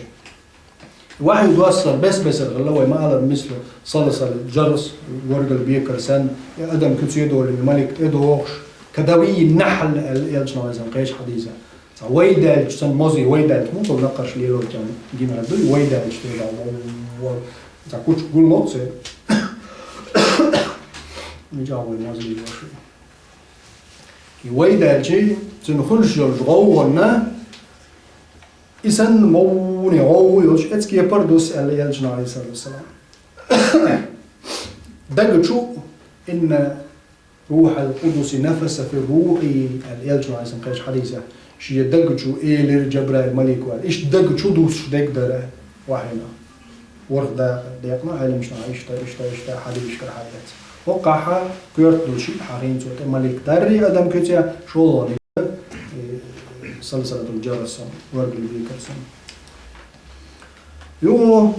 Вахью доссар бес-бесара хилла, вай ма-аллара, мисла صلصلة الجرس, горгали бекар санна, и адам куьце а долий, малик тӀе а догӀуш, كدوي النحل аьлла элчано, алейхиссалам, кхечу хьадисехь. Цхьа вай даьлча санна, мозий вай даьлча, муха накхарш лелочарна гинарг ду, вай даьлча тӀе а догӀу, вай, вай, цхьа кучу гулло церан. Мичахь вай мозий ваша. И вай даьлча, цуьнан хуьлуш йолчу гӀовгӀанна, и санна, мовне гӀовгӀа йолуш, эцу кепара дуссу аьлла элчано, алейхиссалату вассалам. Дага чу, إن روح القدس نفث في روعي, аьлла элчано, алейхиссалам, кхечу хьадисехь, шен дага чу элира Жабраил малико аьлла. Иштта дага чу дуссуш дерг дара вахьйина. ВорхӀ дакъа декъна Ӏеламнаха, иштта, иштта, иштта хьадисашкара хьаэца. ХӀокхахь коьрта долу шиъ хьахийна цо тӀе малик даррий адам куьцехь, шолгӀаниг, э, صلصلة الجرس санна, горгали бекар санна. Юха,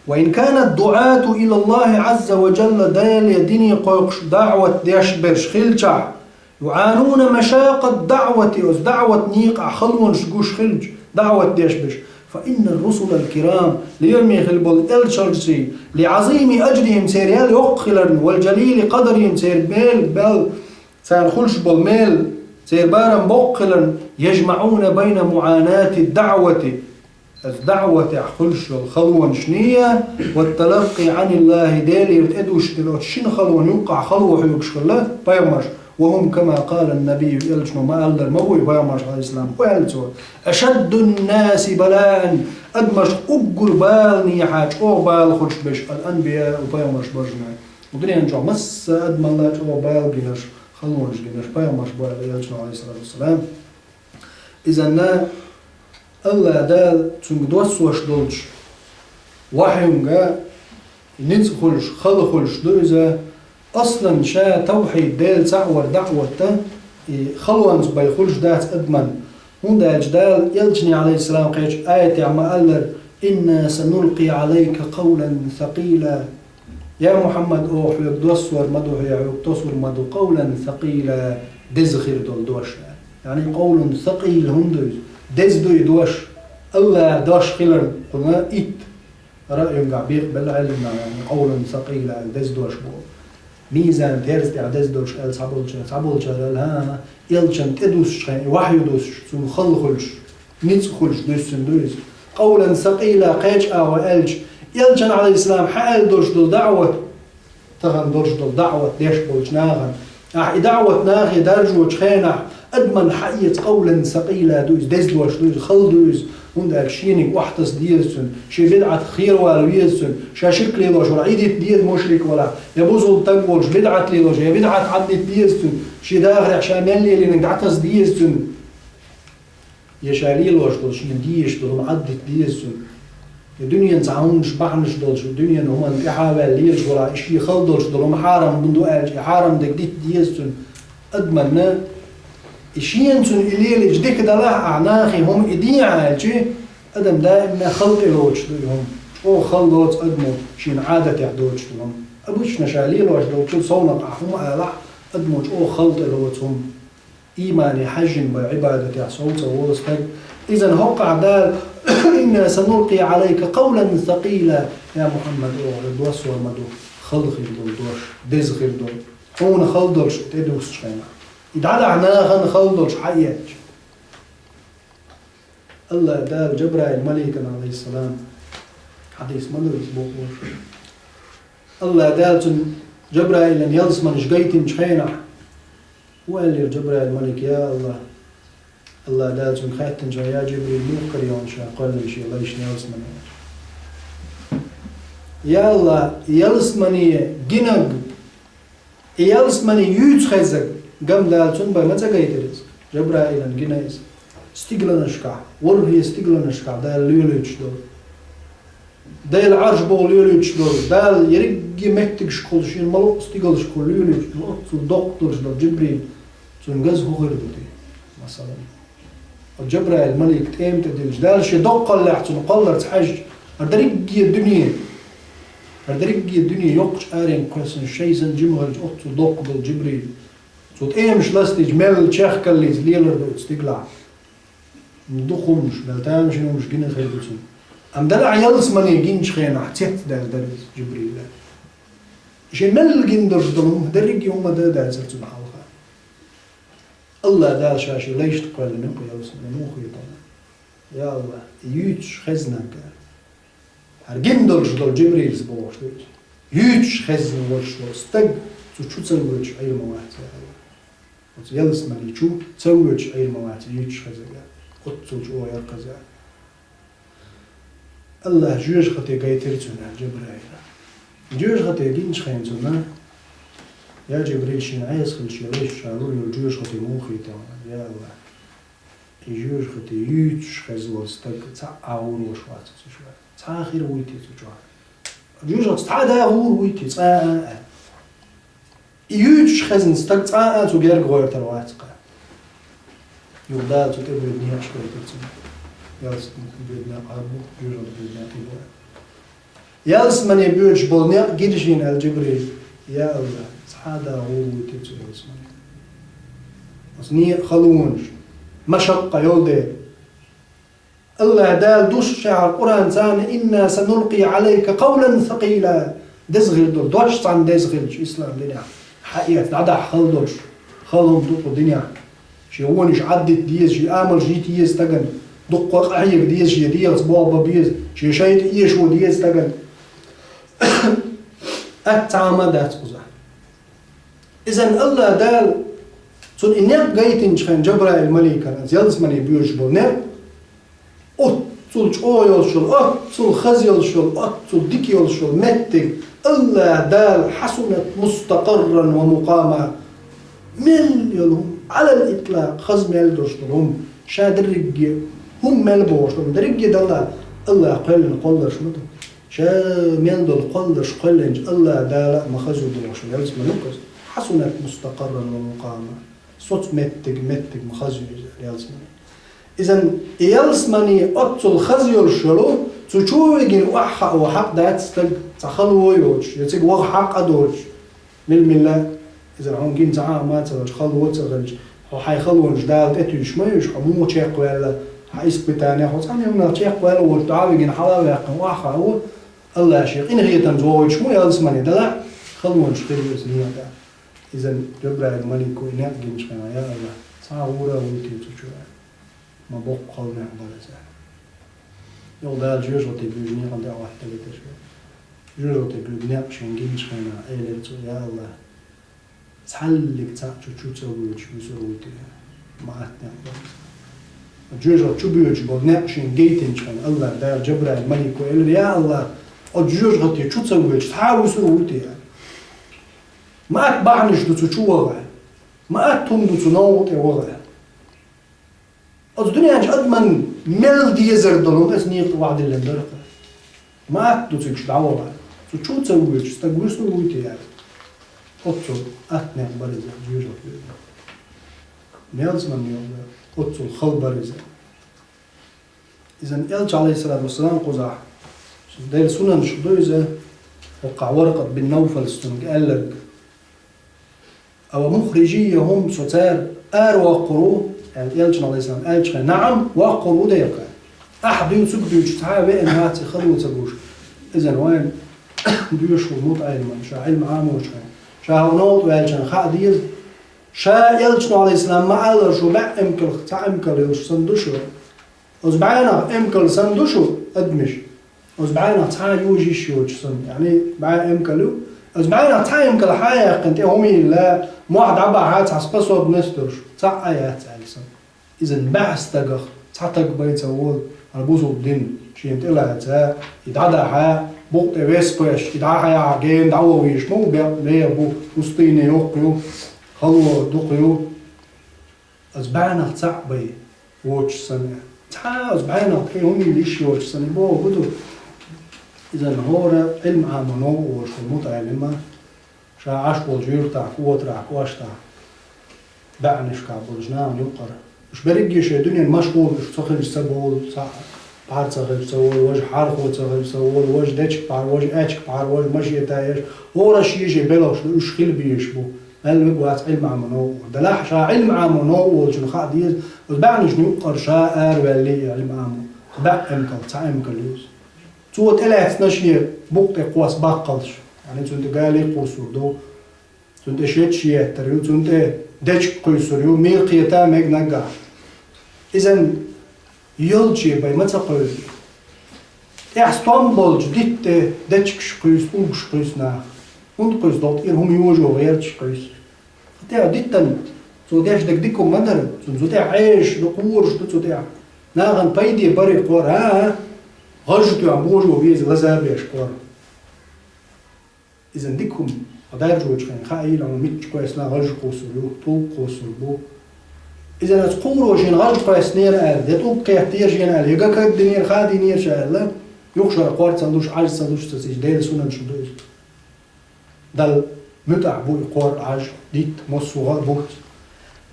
وإن كان الدعاة إلى الله عز وجل, Деле дине кхойкхуш даӀват деш берш хилчахь, يعانون مشاق الدعوة, оцу даӀват некъахь халонаш гуш хилча, даӀват деш берш, فإن الرسل الكرام, лераме хилла болу элчанашций, لعظيم أجرهم, церан ял йоккха хиларна, والجليل قدرهم, церан мел, мел, царна хуьлуш болу мел, Церан барам боккха хиларна, يجمعون بين معاناة الدعوة, оцу даӀватехь хуьлуш йолу халонашний, والتلقي عن الله, Делера тӀедуьсуш дерг, оцу шина халонна юккъахь хало хьоьгуш хилла пайхамарш. وهم كما قال النبي, элчано ма-аллара ма бу и пайхамарш, Ӏалайхиссалам, хӀун аьлла цо: أشد الناس بلاء, адамашка уггар баланехьа чӀогӀа бала хуьлуш берш, الأنبياء, пайхамарш бу-кх. Дуьнен чохь массо а адамалла чӀогӀа бала гинарш, халонаш гинарш пайхамарш бу аьлла элчано, Ӏалайхиссалату вассалам. Иза-м АллахӀ Дала цуьнга доссош долчу вахьйуьнга ницкъ хуьлуш, хала хуьлуш ду иза. Аслан ша тавхьид, Дела цхьаъ вар даӀват а, и халонца бен хуьлуш дац адаман. ХӀунда аьлча Дала элчане, Ӏалайхиссалам, кхечу аятехь ма-аллара: إنا سنلقي عليك قولا ثقيلا. Я Мухьаммад, оха хьоьга доссор ма ду, хьоьга тосур ма ду, قولا ثقيلا, деза хир долу дош. Яъни قول ثقيل хӀунда ду иза? Деза ду и дош. АллахӀан дош хиларна кхунна итт раъюьнгахь бекъабелла Ӏеламнаха, яъни قولا ثقيلا аьлла деза дош боху. Мизан терза тӀехь деза дош аьлла цхьаболчара, цхьаболчара аьлла, хӀан-хӀа, элчанна тӀедуссучу хенахь, и вахьйу дуссуш, цунна хала хуьлуш, ницкъ хуьлуш дуьссина ду иза. قولا ثقيلا кхечу агӀор аьлча, элчанна, Ӏалайхиссалам, хьан аьлла долуш долу даӀват, тахана долуш долу даӀват деш болчу нахана. Ахь и даӀват нахе даржочу хенахь, адаман хьаэца قولا ثقيلا ду иза, деза дош ду иза, хала ду иза. ХӀунда аьлча шениг охьатаса деза цуьнан, шен бидӀатах херавала веза цуьнан, ша ширк лелош валахь, и дита деза мушрик валахь, я бусулба стаг волуш, бидӀат лелош, я бидӀат Ӏаддита деза цуьнан, шен дахарехь ша мел лелийнарг дӀатаса деза цуьнан. Я ша лелош долу, шена дезаш долу хӀума Ӏаддита деза цуьнан. Я дуьненан цхьа хӀуманаш бахьанаш долуш, дуьненан хӀуманна тӀаьхьа а ваьлла лелаш валахь, и шен хала долуш долу хӀума хьарам ду аьлча, и хьарам дерг дита деза цуьнан. Адаманна и шена цуьнан и лелийча дика далахь а, нахе хӀума и дехьа аьлча, адам даимна хала тӀе лоцуш ду и хӀума. ЧӀогӀа хала лоцу адамо шена Ӏадатехь доцуш долу хӀума. Обычно ша лелош долчул совнакъахь хӀума алахь, адамо чӀогӀа хала тӀе лоцу хӀума. Иймане хьаьжжина бен Ӏибадатехь сов ца волу стаг, иза-м хӀоккхахь Дала: إنا سنلقي عليك قولا ثقيلا. Я Мухьаммад, оха хьоьга доссор ма ду, хала хир долу дош, деза хир долу. Хьуна хала долуш тӀедуссучу хенахь. И дӀадахьа нахана хала долуш хьаэцча. АллахӀ Дала Жабраил маликана, Ӏалайхиссалам, хьадис ма ду иза бохуш. АллахӀ Дала цунна Жабраилан ялсаманеш гайтинчу хенахь, хӀун аьллера Жабраил малик: «Я АллахӀ». АллахӀ Дала цуьнга хаьттинчу: «Я Жибрил, муха карайо ша кхоьллина шен лайшна ялсамане?» «Я АллахӀ, ялсамане гинарг, и ялсамане юьйцуш хезнарг». Гамма Дала цунна бен ма ца гайтира иза. Жабраилан гина иза. Стигланашкахь, ворхӀе стигланашкахь Дала лелуьйтуш долу. Делан Ӏарш боху лелуьйтуш долу, Дала ерриге меттигашкахула, шена ма-луъу стигалшкахула лелуьйтуш долу, оццул доккха долуш долу Жибрил, цуьнан газа хӀун хир ду те, масала? Оцу Жабраил малик тӀема тӀе диллича, Дала шен доккха кхоллаллехь цунна кхолларца хьаьжча, хӀара дерриге дуьне, хӀара дерриге дуьне йоккхачу аренга кхоьссина, шайн санна жима хилча, оццул доккха долу Жибрил. Цо тӀемаш ластийча, мел чехкаллица лелар ду оцу стигалахь. Дукха хӀуманаш, мел тамашийна хӀуманаш гина хир ду цунна. Амма делахь ялсамане гиначу хенахь цецдаьлла дара иза Жибрила. Шен мел гина долуш долу хӀума, дерриге хӀума дан а дацара цунна хьалха. АллахӀ Дала ша шен лайшна кхоьллина кху ялсамане муха хетара. Я АллахӀ, и юьйцуш хезнарг, хӀара гина долуш долу Жибрилс бохуш ду иза. Юьйцуш хезна волуш волу стаг цу чу ца воьдуш Ӏийр ма вац, я АллахӀ. Оцу ялсамане чу ца воьдуш Ӏийр ма вац, юьйцуш хезнарг. Оццул чӀогӀа яра хезна. АллахӀа жоьжахате гайтира цунна Жабраила. Жоьжахате гинчу хенахь цунна: «Я Жибрил, шена Ӏеса хилла шен лайшна ша лур йолу жоьжахате муха хетара, я АллахӀ? И жоьжахате юьйцуш хезна волу стаг цхьа а гӀур волуш вац цу чохь. Цхьа а хир вуй те цу чохь? Жоьжахатца цхьа а да гӀур вуй те, цкъа а?» И юьйцуш хезна стаг цкъа а цу герга гӀоьртар вац-кха. Юха Дала цу тӀе боьду некъаш гайтира цунна. Ялсамане боьду некъ хӀара бу, жоьжахате боьду некъ и бу. Ялсамане боьдуш болу некъ гира шена, аьлла Жибрила. Я АллахӀ, цхьа а да гӀур вуй те цу ялсамане? Оцу некъан халонаш, машакъа йолу дела. АллахӀа Дала дуссуш хьара Къуръан царна: «إنا سنلقي عليك قولا ثقيلا». Деза хир долу дош цхьана деза хилча ислам динехь, хьаэца дӀадахьа хала долуш, хала хӀума ду кху динехь. Шен вонаш Ӏаддита деза, шен амалш йита еза стагана, дуккха къахьега деза, шен дегӀаца болх бан беза, шен шайтӀа эшо деза стагана. Атта цхьа хӀама дац кхузахь. Изан АллахӀ Дала цунна и некъ гайтинчу хенахь Джабраил маликана, аз ялсамане боьдуш болу некъ, оццул чӀогӀа йолуш йолу, оццул хаза йолуш йолу, оццул дика йолуш йолу меттиг, АллахӀ Дала хьасунат мустакъарран ва мукъама. Мел йолу хӀума, Ӏалал итлакъ, хаза мел долуш долу хӀума, ша дерриге хӀума мел бохуш долу, дерриге далла, АллахӀа кхоьллина кхолларш ма ду. Ша мел долу кхолларш кхоьллинчу АллахӀ Дала а ма хаза ю бохуш, ялсамане ма ду иза. Хьасунат мустакъарран ва мукъама. Соц меттиг, меттиг ма хаза ю иза, ялсамане. Изан и ялсамане оццул хаза йолуш йолу, цу чу вигина охьахаа хьакъ дац стаг, цхьа хало йоцуш, я цига ваха хьакъ а доцуш. Мила-мила, иза хьуна гина цхьа а хӀума ца хилча, хало ца хилча, хьо хьайн халонаш Дала тӀетуьйсуш ма ю, хьо муха чекхваьлла, хьан испытание, хьо цхьана хӀуманах чекхваьлла волчу, дӀа а вигина, хьала а ваьккхина, охьахаа, АллахӀа шен къинхетамца вогӀуьйтуш ма ю ялсамане, делахь халонаш хир ю иза некъа тӀехь. Иза Джабраил малико и некъ гинчу хенахь, я АллахӀ, цхьа а гӀура а вуй те цу чу аьлла. Ма боккха хала некъ бара иза. Йо, Дала жоьжахати буьйжу некъан тӀе а хӀоттаде деза. Жоьжахати буьйжу некъ шен гинчу хенахь, элира цо, я АллахӀ, цхьаллиг цхьаъ чу чу ца воьдуш вуьсур вуй те. Ма атта некъ бара иза. Жоьжахати чу боьдуш болу некъ шен гайтинчу хенахь, АллахӀ Дала Джабраил малико элира, я АллахӀ, оцу жоьжахати чу ца воьдуш, цхьа а вуьсур вуй те. Ма атта бахьанаш ду цу чу ваха. Ма атта хӀума ду цу новкъа тӀе ваха. Оцу дуьнен чу адаман мел дезар долу, аса некъа тӀе охьадиллина дара-кх. Ма атта ду цига шу дӀаваха. Цу чу ца воьдуш стаг вуьсур вуй те аьлла. Оццул атта некъ бара иза, жоьжахати буьйжу. Ялсамане йолу, оццул хала бара иза. Иза Элча, Ӏалайхиссалату вассалам, кхузахь, Делан суннаташ ду иза, хӀокхахь Варакъат бин Навфалс цуьнга аьлларг. «Ава мухрижийя хӀум, со цара аравоккхур ву?» аьлла, Элчано, Ӏалайхиссалам, аьллачу хенахь, «НаӀам, воккхур ву дехка. Ахь дуьйцург дуьйцуш цхьа а веана вац и хало ца гуш». Иза вайна доьшуш ву мутаӀеллиман, ша Ӏилма Ӏамочу хенахь. Ша хьо новкъа ваьлча хаа деза. Ша Элчано, Ӏалайхиссалам, ма аьллара, шу бӀе эмкалх цхьа эмкал йолуш санна ду шу. Оцу бӀенах эмкал санна ду шу, адамаш. Оцу бӀенах цхьа а йожа йиш йоцуш санна, яъни бӀе эмкал ю. Оцу бӀенах цхьа эмкал хьаяьккхина тӀе хӀума йилла, мохь дӀабахьа цхьа способность долуш, цхьа а яц аьлла санна. Иза бӀе стагах цхьа стаг бай ца волу, хьан бусулба дин шена тӀелаца, и дӀадахьа, букъа тӀе вес кхоьссича, и дӀахьаяхьа гена дӀавохуьйтуш ма ву, бекъа леха бу, пустыня йоккха ю, хало дукха ю. Оцу бӀенах цхьаъ бай воцуш санна. Цхьа а оцу бӀенах тхе хӀума йиш йоцуш санна, и бохург ду. Иза хӀора Ӏилма Ӏамо новкъа волуш волу мутаӀеллима, ша Ӏаш волчу юьртахь, кӀотарахь, кӀоштахь, бӀеннашкахь болчу нахана юккъара. Уьш берриге шайн дуьненан машгӀул, уьш ца хилча ца бовлу, цхьаъ бӀаьрг ца хилча ца волу, важа хьархо ца хилча ца волу, важа дечиг бӀаьрг, важа аьчка бӀаьрг, важа машен тӀе еш, хӀора шен-шен белхаш ду, уьш хила безаш бу. Мел вега вац Ӏилма Ӏамо новкъа. Делахь ша Ӏилма Ӏамо новкъа волчунна хаа деза, оцу бӀеннашна юккъара ша араваьллий Ӏилма Ӏамо. БӀе эмкал, цхьа эмкал ю иза. Цо тӀелаьцна шен букъа тӀе кхосса баккхалш. Яъни цунна тӀе гали а кхуссур ду. Цунна тӀе шеташ еттар ю, цунна тӀе дечиг кхуьйсур ю, мел кхета мега наггахь. Иза йолче бай ма ца кхуьйсу. ТӀехь стом болчу дитта тӀе дечигаш кхуьйсу, угаш кхуьйсу наха. ХӀунда кхуьйсу? Докъ тӀера хӀума йожо гӀерташ кхуьйсу. ХӀетте а диттан, цо деш дерг дика хӀума ма дара, цунна цу тӀехь Ӏежаш ду, кхораш ду цу тӀехь. Нахана пайде баре кхор, а, а, гӀажа тоьхна божо веза лаза а беш кхор. Иза дика хӀума, хьо даржочу хенахь хаийла хьуна, мичча кхоьссина гӀажа кхуссур ю, тӀулг кхуссур бу. Иза аса кхуро шена гӀажа кхоьссинера аьлла, я тӀулг кхеттера шена аьлла, я гакар динера, ха динера ша аьлла, юха шара кхор ца луш, Ӏаж ца луш ца ца иза, Делан суннаташ ду иза. Далла муьтӀахь бу и кхор, Ӏаж, дитт, массо а гӀа а бу.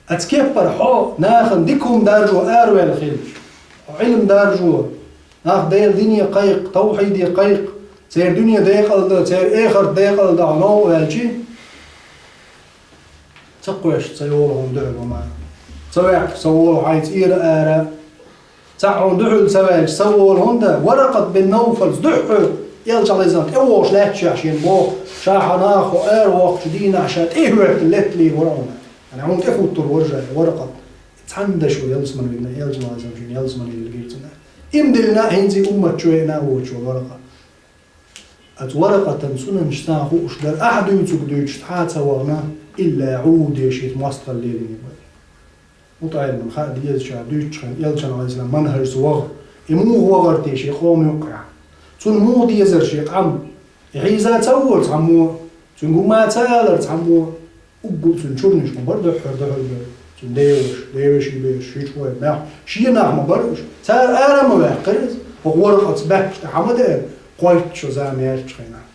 Оцу кеппара хьо нахана дика хӀума даржо араваьлла хилча, хьо Ӏилма даржо, нах Делан дине кхайкха, тавхьиде кхайкха, церан дуьне декъалда, церан эхарт декъалда хьо новкъа ваьлчи, ца кхоьссича ца йолу хьуна дуьхьал хӀума. Ца ваьккхича ца волу хьайца ира ара. Цхьаъ хьуна дуьхьал ца ваьлча ца волу хӀунда, Варакъат бин Навфалс дуьхьа, Элча Ӏалайхиссалам тӀевогӀуш лаьтташехь шена боху, ша хьан наха хьо аравоккхучу дийнахь ша тӀе а хӀоьттина леталийр вара хьуна. Яъни хьуна тӀе хӀуттур вара ша, Варакъат. Цхьана дашо ялсмане вина, Элчано Ӏалайхи ссалам шийна ялсмане вилла гирцина. Им диллина, хӀинца и уммат чу веана а воцуш волу Варакъа. Оцу Варакъатан цунах цхьа хууш дара, ахь дуьйцург дуьйцуш цхьа а ца вахана, илла Ӏу деш иза мостагӀалла лелийна бара. МутаӀаллимна хаа дезачара дуьйцучу хенахь, Элчано Ӏалайхи ссалам манхӀажца ваха, и муха вахара те шен къоман юккъехь? Цунна муха дезара шен къам? И хьийза ца вора цхьаммо, цуьнга хӀума ца алара цхьаммо, уггар цуьнан чурнаш ма бара дуьххьара дуьхьал бара. Цуьнан деваша, деваший бераш, шичой, маьхчой, шен нах ма бара уьш. Цара ара ма ваьккхира иза. ХӀокху Варакъаца баьхкаш тӀе хьан ма деара, кхойтта шо зама яьллачу хенахь.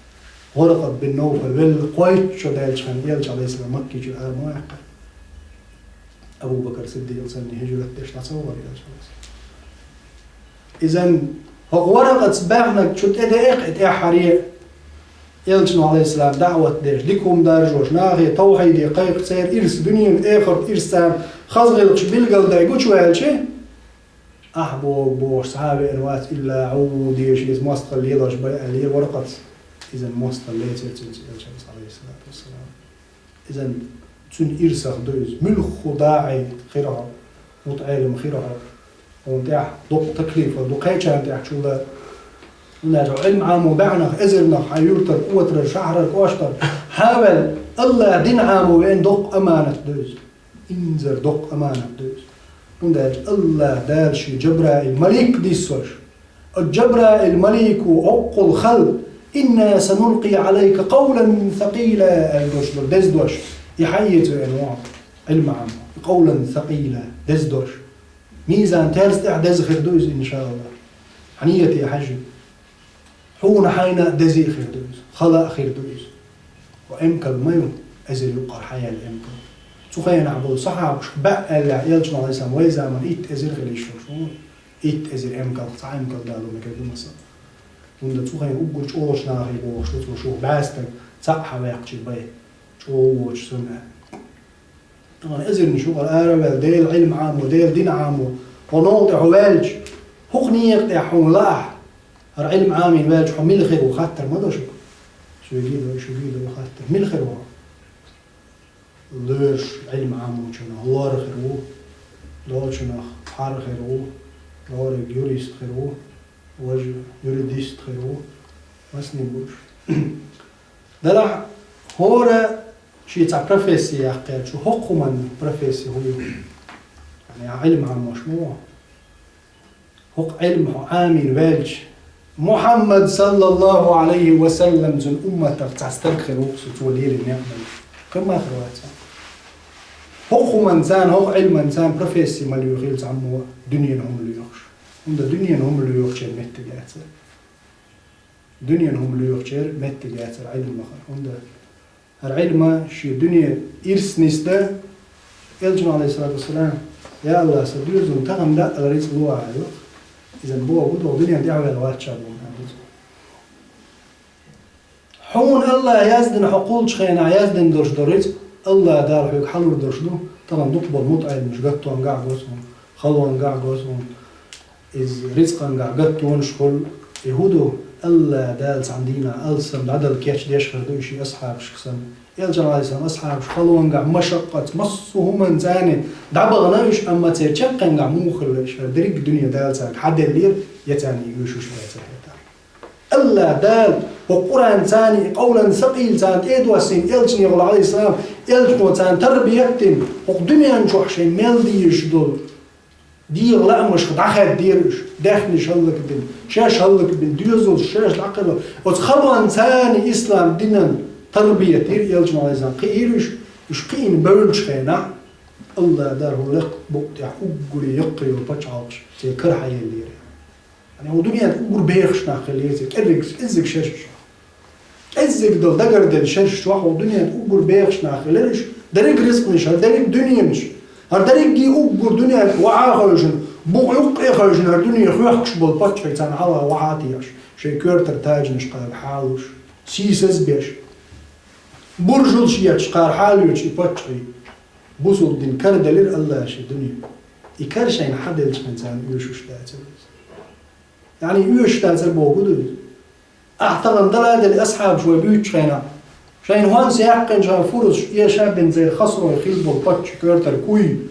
Варакъат бин Навфал велла кхойтта шо даьллачу хенахь Элча Ӏалайхи ссалам Макки чуьра ара ма ваьккхира. Абу Бакр Сиддикъ санна хӀижрат деш дӀа ца вахара Элча Ӏалайхи ссалам. Изан хӀокху Варакъаца баьхнарг чу тӀедеъна и тӀаьххьара Элчано Ӏалайхи ссалам даӀват деш, дика хӀума даржош, нахе тавхьиде кхайкхаш, церан ирс, дуьненан, эхартан ирс царна хаза гӀиллакхаш билгалдай гучуваьлча, ахь боху бохуш цхьа а веана вац, илла Ӏу деш иза мостагӀалла лелош бара аьллера Варакъаца. Изан мостагӀалла лецира цуьнца Элчано Ӏалайхи ссалату вассалам. Изан цуьнан ирсах ду иза. Муьлхха даӀи хир хьо, мутаӀаллим хир хьо, хьуна тӀехь дуккха таклифал ду кхечарна тӀехь чула. ХӀунда аьлча Ӏилма Ӏамо баьхнарг, эзарнах, хьан юьртара, отарара, шахьарара, кӀоштара хьан а ваьлла, АллахӀан дин Ӏамо веана доккха аманат ду иза. Инзара доккха аманат ду иза. ХӀунда аьлча АллахӀ Дала шен Джабраил малик диссош, Джабраил малико хӀоккхул хала, «Инна санулкъи Ӏалайка къавлан сакъила», аьлла дош долу деза дош. И хьаэца веана ву хьо, Ӏилма Ӏамо. Къавлан сакъила, деза дош. Мизан терза тӀехь деза хир ду иза, иншааллахӀ. Хьан нийяте хьажа. Хьуна хьайна а деза хир ду иза, хала а хир ду иза. Хьо эмкал ма ю, эзар юккъара хьан яьлла эмкал. Цу хенахь болу сахьабашка баьӀ аьллехь, Элчано Ӏалайхи ссалам, вай заман итт эзар хила йиш йолуш ву. Итт эзар эмкалх цхьа эмкал дало мегар ду, масала. ХӀунда цу хенахь уггар чӀогӀачу нахе бохуш ду цо, шух бӀе стаг цхьаъ хьан ваьккхича бай, чӀогӀа воцуш санна. Тахана эзарнаш юкъара ара а ваьлла, Делан Ӏилма Ӏамо, Делан дин Ӏамо, хьо новкъа тӀе хьо ваьлча, хӀокху некъа тӀехь хьуна лаахь, хӀара Ӏилма Ӏамийна ваьлча хьо мила хир ву хаттар ма до шуьга. Соьгий а до, шуьгий а до хаттар. Мила хир ву хьо? Лоьраш Ӏилма Ӏамочунах лор хир ву, долчунах цхьар хир ву, лоруг юрист хир ву, важа юридист хир ву, массаниг бу уьш. Делахь хӀора шен цхьа профессия яккхича, хӀокху хӀуманна профессия хӀун ю? Яъни, ахь Ӏилма Ӏамош ма ву. ХӀокху Ӏилма хьо Ӏамийна ваьлча, Мухьаммад, саллаллаху Ӏалайхи ва саллам, цуьнан умматах цхьа стаг хир ву-кх со, цо лелийна некъ ма ю. Кхин ма хир вац. ХӀокху хӀуманца, хӀокху Ӏилманца профессия ма лоьхийла цхьаммо, дуьненан хӀума лоьхуш. ХӀунда дуьненан хӀума лоьхучеран меттиг яцара. Дуьненан хӀума лоьхучеран меттиг яцара Ӏилма бахара. ХӀунда хӀара Ӏилма шен дуьне ирс нисдан, Элчано, Ӏалайхи ссалату вассалам: «Я АллахӀ, сан доьзална тахана даъал рицкъ ло ахь», — аьлла. Иза боху ду, дуьнен тӀехь ваьлла вац ша боху аьлла. Хьуна АллахӀа яздина, хьо кхуллучу хенахь яздина долуш долу рицкъ, АллахӀ Дала хьоьга хьалур долуш ду, тахана дукха болу мутаӀаллимаш гаттонгахь а го суна, халонгахь а го суна. Иза рицкъангахь гаттонаш хуьлу, и хӀун ду, АллахӀ Дала цхьана дийнахь алссам дӀадала кечдеш хир ду и шен асхьабашка санна. Элчано, Ӏалайхи ссалам, асхьабаш халонгахь, машакъатца, массо а хӀуманца дӀабахана уьш, амма церан чаккхенгахь муха хилла уьш, хӀара дерриг а дуьне Дала цаьрга хьаделлера, я царна оьшуш вацара хӀетахь. АллахӀ Дала хӀокху Къуръанца, и къовлан сакъийла царна тӀе а доссийна, Элчане гӀула, Ӏалайхи ссалам, Элчано царна тарбият дина, хӀокху дуьнен чохь шайн мел дезаш долу дегӀан лаамашка дӀахаьддера уьш, даьхнаш хӀаллакбина, шаьш хӀаллакбина, доьзалш шаьш дӀакхелла. Оцу халонца ислам динан тарбият дира Элчано, Ӏалайхи ссалам, кхиира уьш, уьш кхиъна бевллачу хенахь, АллахӀ Дала хӀун лекха букъа тӀехь уггаре яккхий йолу пачхьалкхаш церан кара хьаеллера. Яъни, хӀун дуьнен тӀехь уггар бехаш нах хилла еза, кӀеззиг, кӀеззиг шераш чохь. КӀеззиг долу дагарделла шераш чохь, хӀун дуьнен тӀехь уггар бехаш нах хилла уьш, дерриг ризкъанаш, хӀара дерриг дуьненаш, хӀара дерриге уггар дуьнен тӀехь охьа а хевшина, букъ юккъе а хевшина, хӀара дуьне хоьхкуш болу паччахьий царна хьалха охьа а тешаш, шайн коьртара тажнаш кхаба хьалуш, сийсаз а беш, буржалш етташ кхара хьалоьцуш и паччахьий. Бусулба дин кара делира АллахӀа шен дуьне. И кара шайна хьаделча хьайн царна оьшуш дацара иза. Яъни оьшуш дацара боху ду иза. Ахь тахана дала а делла асхьабаш вай буьйцучу хенахь, шайна хӀонс яьккхинчу хенахь фурусаш эша а бина церан хасрой хилла болу паччахьан коьртара куй.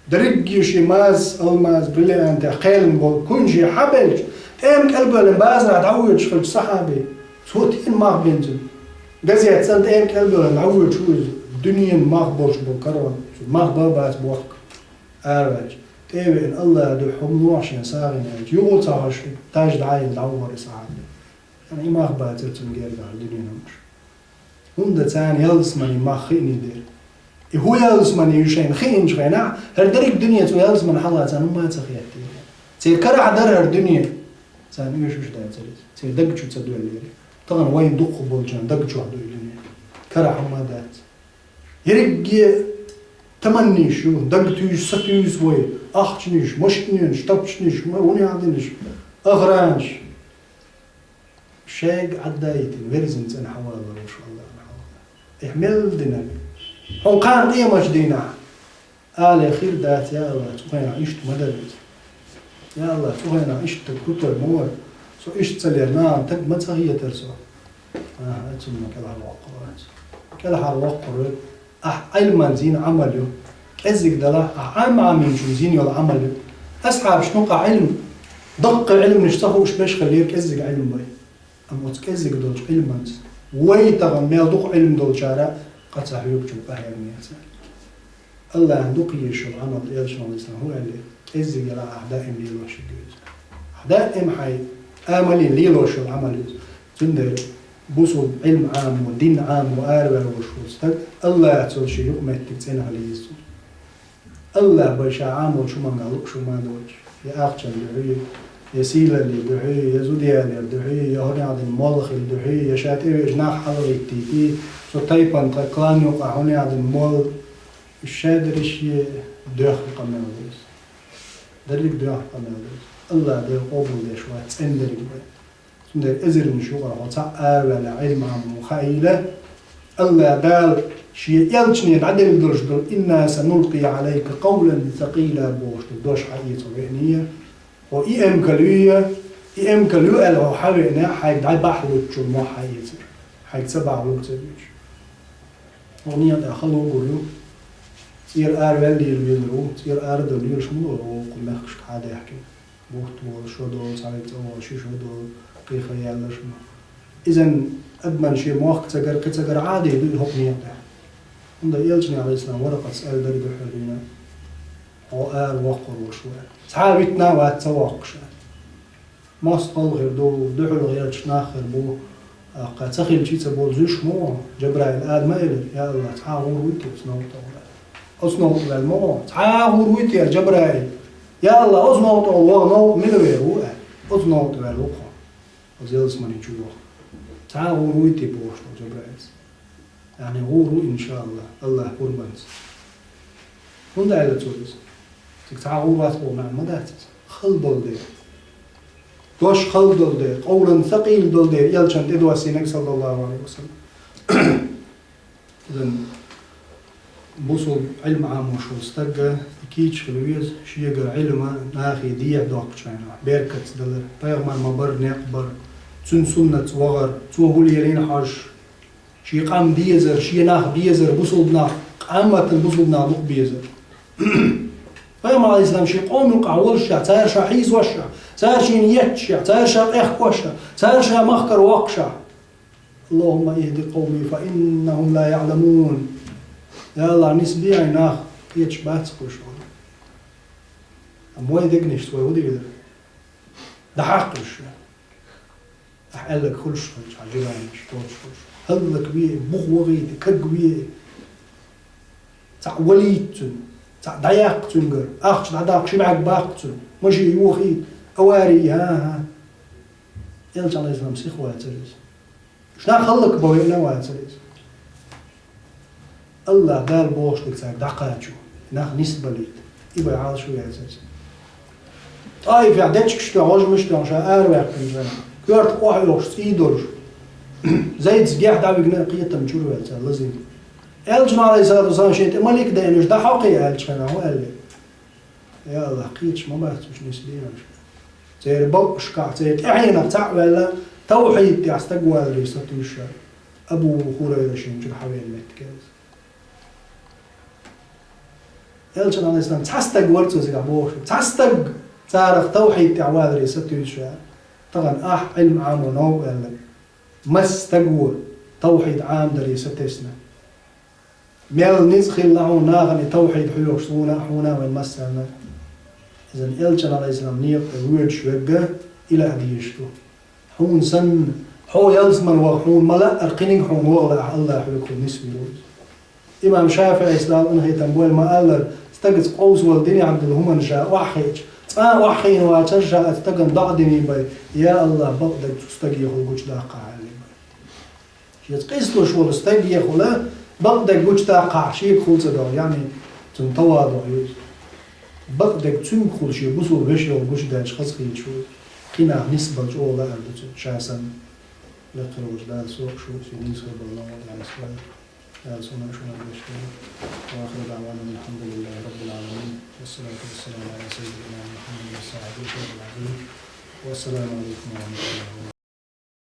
Дерриге ший маз, алмаз, бриллиантех кхелина болу куьйнаш хьабелча, тӀема кӀел а боьллина базарахь дӀавоьдуш хилча сахьаби, цо тӀе мах бина цуьнан. Газета цӀанна тӀема кӀел а боьллина дӀавоьдуш ву иза, дуьненан мах болуш болу корона, мах бан а бац бохку. Араваьлча, тӀе а веана, Аллахьан дуьхьа хӀума лохьа шен сагӀина аьлча, юха цхьа хӀорш таж дӀа а йина дӀавахара сахьаби. Царна и мах бацара цуьнан гергахь дуьненан хӀуманаш. ХӀунда царна ялсаманин мах хиъний дера. И хӀун ялсамани ю шайна хиъначу хенахь, хӀара дерриг дуьне цу ялсамани хьалха царна хӀумма а ца хеттера. Церан карахь дара хӀара дуьне. Царна оьшуш дацара иза. Церан даг чу ца доьллера. Тахана вайна дукхах болчарна даг чохь ду и дуьне. Карахь хӀумма а дац. Ерриге таманнаш ю, даг туьйсу, сатуьйсу вай, ахчанаш, машинаш, тапчанаш, ма-, хӀун яхь динарш, охранаш. Шайга Ӏадда а йитина, верзина цӀена хьавалар ву шу Аллахьан хьалха. Эхь мел динарг. Хьуна кхана къематчу дийнахь. Але хир дац, я Аллах, цу хенахь иштта ма дара иза. Я Аллах, цу хенахь иштта стаг крутой ма вара. Со иштта ца лерна, нахана стаг ма ца хетара со. Аха, цунна кӀелхьара воккхур вац. КӀелхьара воккхур ву. Ахь Ӏилманца йина Ӏамал ю. КӀеззиг далахь, ахь Ӏама Ӏамийначунца йина йолу Ӏамал ю. Асхьабашна юкъахь Ӏилма, даккхий Ӏилманаш ца хууш берш хиллера кӀеззиг Ӏилма бай. Амма оцу кӀеззиг долчу Ӏилманца вай тахана мел дукха Ӏилма долчара къа ца хьоьгучун къахьегна яц. Аллахьан дукха езаш йолу Ӏамал, элчано Ӏалайхиссалам хӀун аьлла, кӀеззиг ялахь ахь даим лелош хир ю иза. Ахь даим хьайн амале лелош йолу Ӏамал ю иза. Цундела бусулба Ӏилма Ӏамо, дин Ӏамо араваьлла волуш волу стаг, Аллахьца йолу шен юкъаметтиг цӀена хила еза цуьнан. Аллахь бен ша Ӏамочу хӀуманга лууш хӀума доцуш, я ахчан дуьхьа, я сийлаллин дуьхьа, я зуда ялар дуьхьа, я хӀун яхь дина молла хила дуьхьа, я ша тӀевеъчу нах хьалагӀиттийти, цу тайпана тхан клан юкъахь хӀун яхь дина молла, уьш ша дерриш а доьхна къамел ду иза. Дерриг доьхна къамел ду иза. Аллахь Дела къобалдеш вац цӀена дерриг вай. Цундела эзарнаш юкъара хьо цхьаъ араваьлла Ӏилма Ӏамо хаийла, Аллахь Дала шен элчане дӀаделла долуш долу: «Инна санулкъи Ӏалайка къавлан сакъийла», – бохуш долу дош хьаэца веъний, хьо и эмкал юй, и эмкал ю аьлла хьо хьан веъна, хьайга дӀабахьа луччул мохь хьаэцар, хьайга ца бахьа луьйцур ю. Хьо некъа тӀехь хала гур ю, цӀера араваьлла лела везар ву, цӀера арадала лелаш ма ло вукху мехкашка хьан даьхкина. Бутт волу, шо долу, цхьа вай цӀа волу, ши шо долу, кхин хан яьллаш ма. Изан адаман шен мохк ца гар, кхин ца гар Ӏаде ду и хӀокху некъа тӀехь. ХӀунда элчане Ӏалайхиссалам варакъаца аьлла дара дуьхьал дуьйна, хьо ара воккхур волуш ву аьлла. Цхьа а витна а вац ца воккхуш аьлла. МостагӀалла хир ду, дуьхьал гӀерташ нах хир бу, Аккха ца хилча ца болу зуьйш ма ву, Джабраил Адама элира: «Я Аллах, цхьа а гӀур вуй те оцу новкъа тӀе вала?» Оцу новкъа ваьлла ма ву, цхьа а гӀур вуй те, Джабраил? Я Аллах, оцу новкъа тӀе вала, ваха новкъа мила вер ву аьлла. Оцу новкъа тӀе ваьлла ву-кх хьо. Оцу ялсамани чу ваха. Цхьа а гӀур вуй те бохуш долу Джабраилс. Яъни гӀур ву, иншааллах, Аллах къурбанца. ХӀунда аьлла цо иза? Цига цхьа а гӀур вац боху маьӀна ма дац иза. Хала болу дела. Дош хала долу дела, къовлан сакъийла долу дела, элчан тӀедоссийнарг, саллаллаху алейхи ва саллям. Изан бусул Ӏилма Ӏамош волу стагга и кийча хила веза, шега Ӏилма нахе дехьа доккхучу хенахь, беркатца далар, пайхамар ма-барра некъ бар, цуьнан суннатца вахар, цо хӀула елийна хьожуш, шен къам безар, шен нах безар, бусулба нах, къаматан бусулба нах дукха безар. Пайхамар, алейхиссалам, шен къоман юкъахь волушехь, цара ша хьийзошехь, цара шена етташехь, цара ша къехкошехь, цара ша махкара воккхушехь: «Аллахумма ихди къавми фа иннахум ла яъламун». Я Аллах, нисбе хьайн нах, кхеташ бац кхуьш хьуна. Амма вай дегнаш вай хӀун дийр дара? ДӀахьакха уьш. Ахь аьлларг хуьлуш хилча, хьан жиранаш, коча хуьлуш. ХӀаллакве, бух вахийта, кагве. Цхьаъ валийта цуьнан, цхьаъ дӀаяккха цуьнгара, ахча дӀадаккха, ши бӀаьрг баккха цуьнан, машен йохийта, авари, хӀан-хӀа. Элча, алейхиссалам, сиха вацара иза. Уьш нах хӀаллакбан веана вацара иза. Аллах Дала бохуш дерг цаьрга дӀакхачо, нах нисбалийта, и бай Ӏалашо яцара иза. ТӀаифехь дечигаш тоьхна, гӀожмаш тоьхна, ша араваьккхинчу хенахь, коьртах охьайохуш цӀий долуш, Зайдас гехь дӀавигна а, кхетам чуьра ваьлла цара лазийна. Элчано, алейхиссалату вассалам, шен тӀе малик дайнаш дӀахьокхий аьллачу хенахь, хӀун аьлла? Я Аллах, кхеташ ма бац уьш нисбе аьлла. Церан бакъашкахь, церан тӀаьхьенах цхьаъ ваьлла, тавхьид тӀехь стаг валаре сатуьйсуш. Абу Хурайра шен чуьра хьавеана меттиг иза. Элчан, Ӏалайхиссалам, цхьа стаг вар цо цигахь бохуш. Цхьа стаг царах тавхьид тӀехь валаре сатуьйсуш ваьлла. Тахана ахь Ӏилма Ӏамо новкъа ваьлларг. Масса стаг ву тавхьид Ӏамадаре сатесна. Мел ницкъ хилла хьуна нахана и тавхьид хьоьхуш, суна а, хьуна а, вайн массарна а. Иза Элчан, Ӏалайхиссалам, некъа тӀе воьдуш верг а и лаа дезаш ду. Хьуна санна, хьо ялсамане ваха хьуна ма лаара, кхиниг хьуна ваха лаахь, АллахӀ хьоьга хила нисвийр ву иза. Имам ШафиӀис, Дала къинхетам бойла, ма-аллара, стагаца къовса вала динехь долу хӀуманаш ша охьахиъча, цкъа а охьахиъна вацара ша оцу стагана доӀа дина бен: «Я АллахӀ, бакъдерг цу стагехула гучудаккхахьа», – аьлла бен. Шеца къизалуш волу стагехула бакъдерг гучудаккхахьа, шегахула ца догӀу, яъни цуьнан таваду ю иза. Бакъдерг цуьнгахула, шен бусулба вешехула гучудаьлча хазахеташ ву иза. Кхин нах нисбала чӀогӀа лаар ду цуьнан, ша санна. Лекха волчу Дала со а, шу а, шен нийса хир болу новкъа Дала суна а, шуна а вешан. Ва ахиру даъвана алхьамдулиллахӀи раббил Ӏаламин. Вассалату вассаламу Ӏала саййидина Мухьаммадин ва сахьабихӀи ажмаӀин. Вассаламу Ӏалайкум ва рахьматуллахӀи ва баракатухӀ.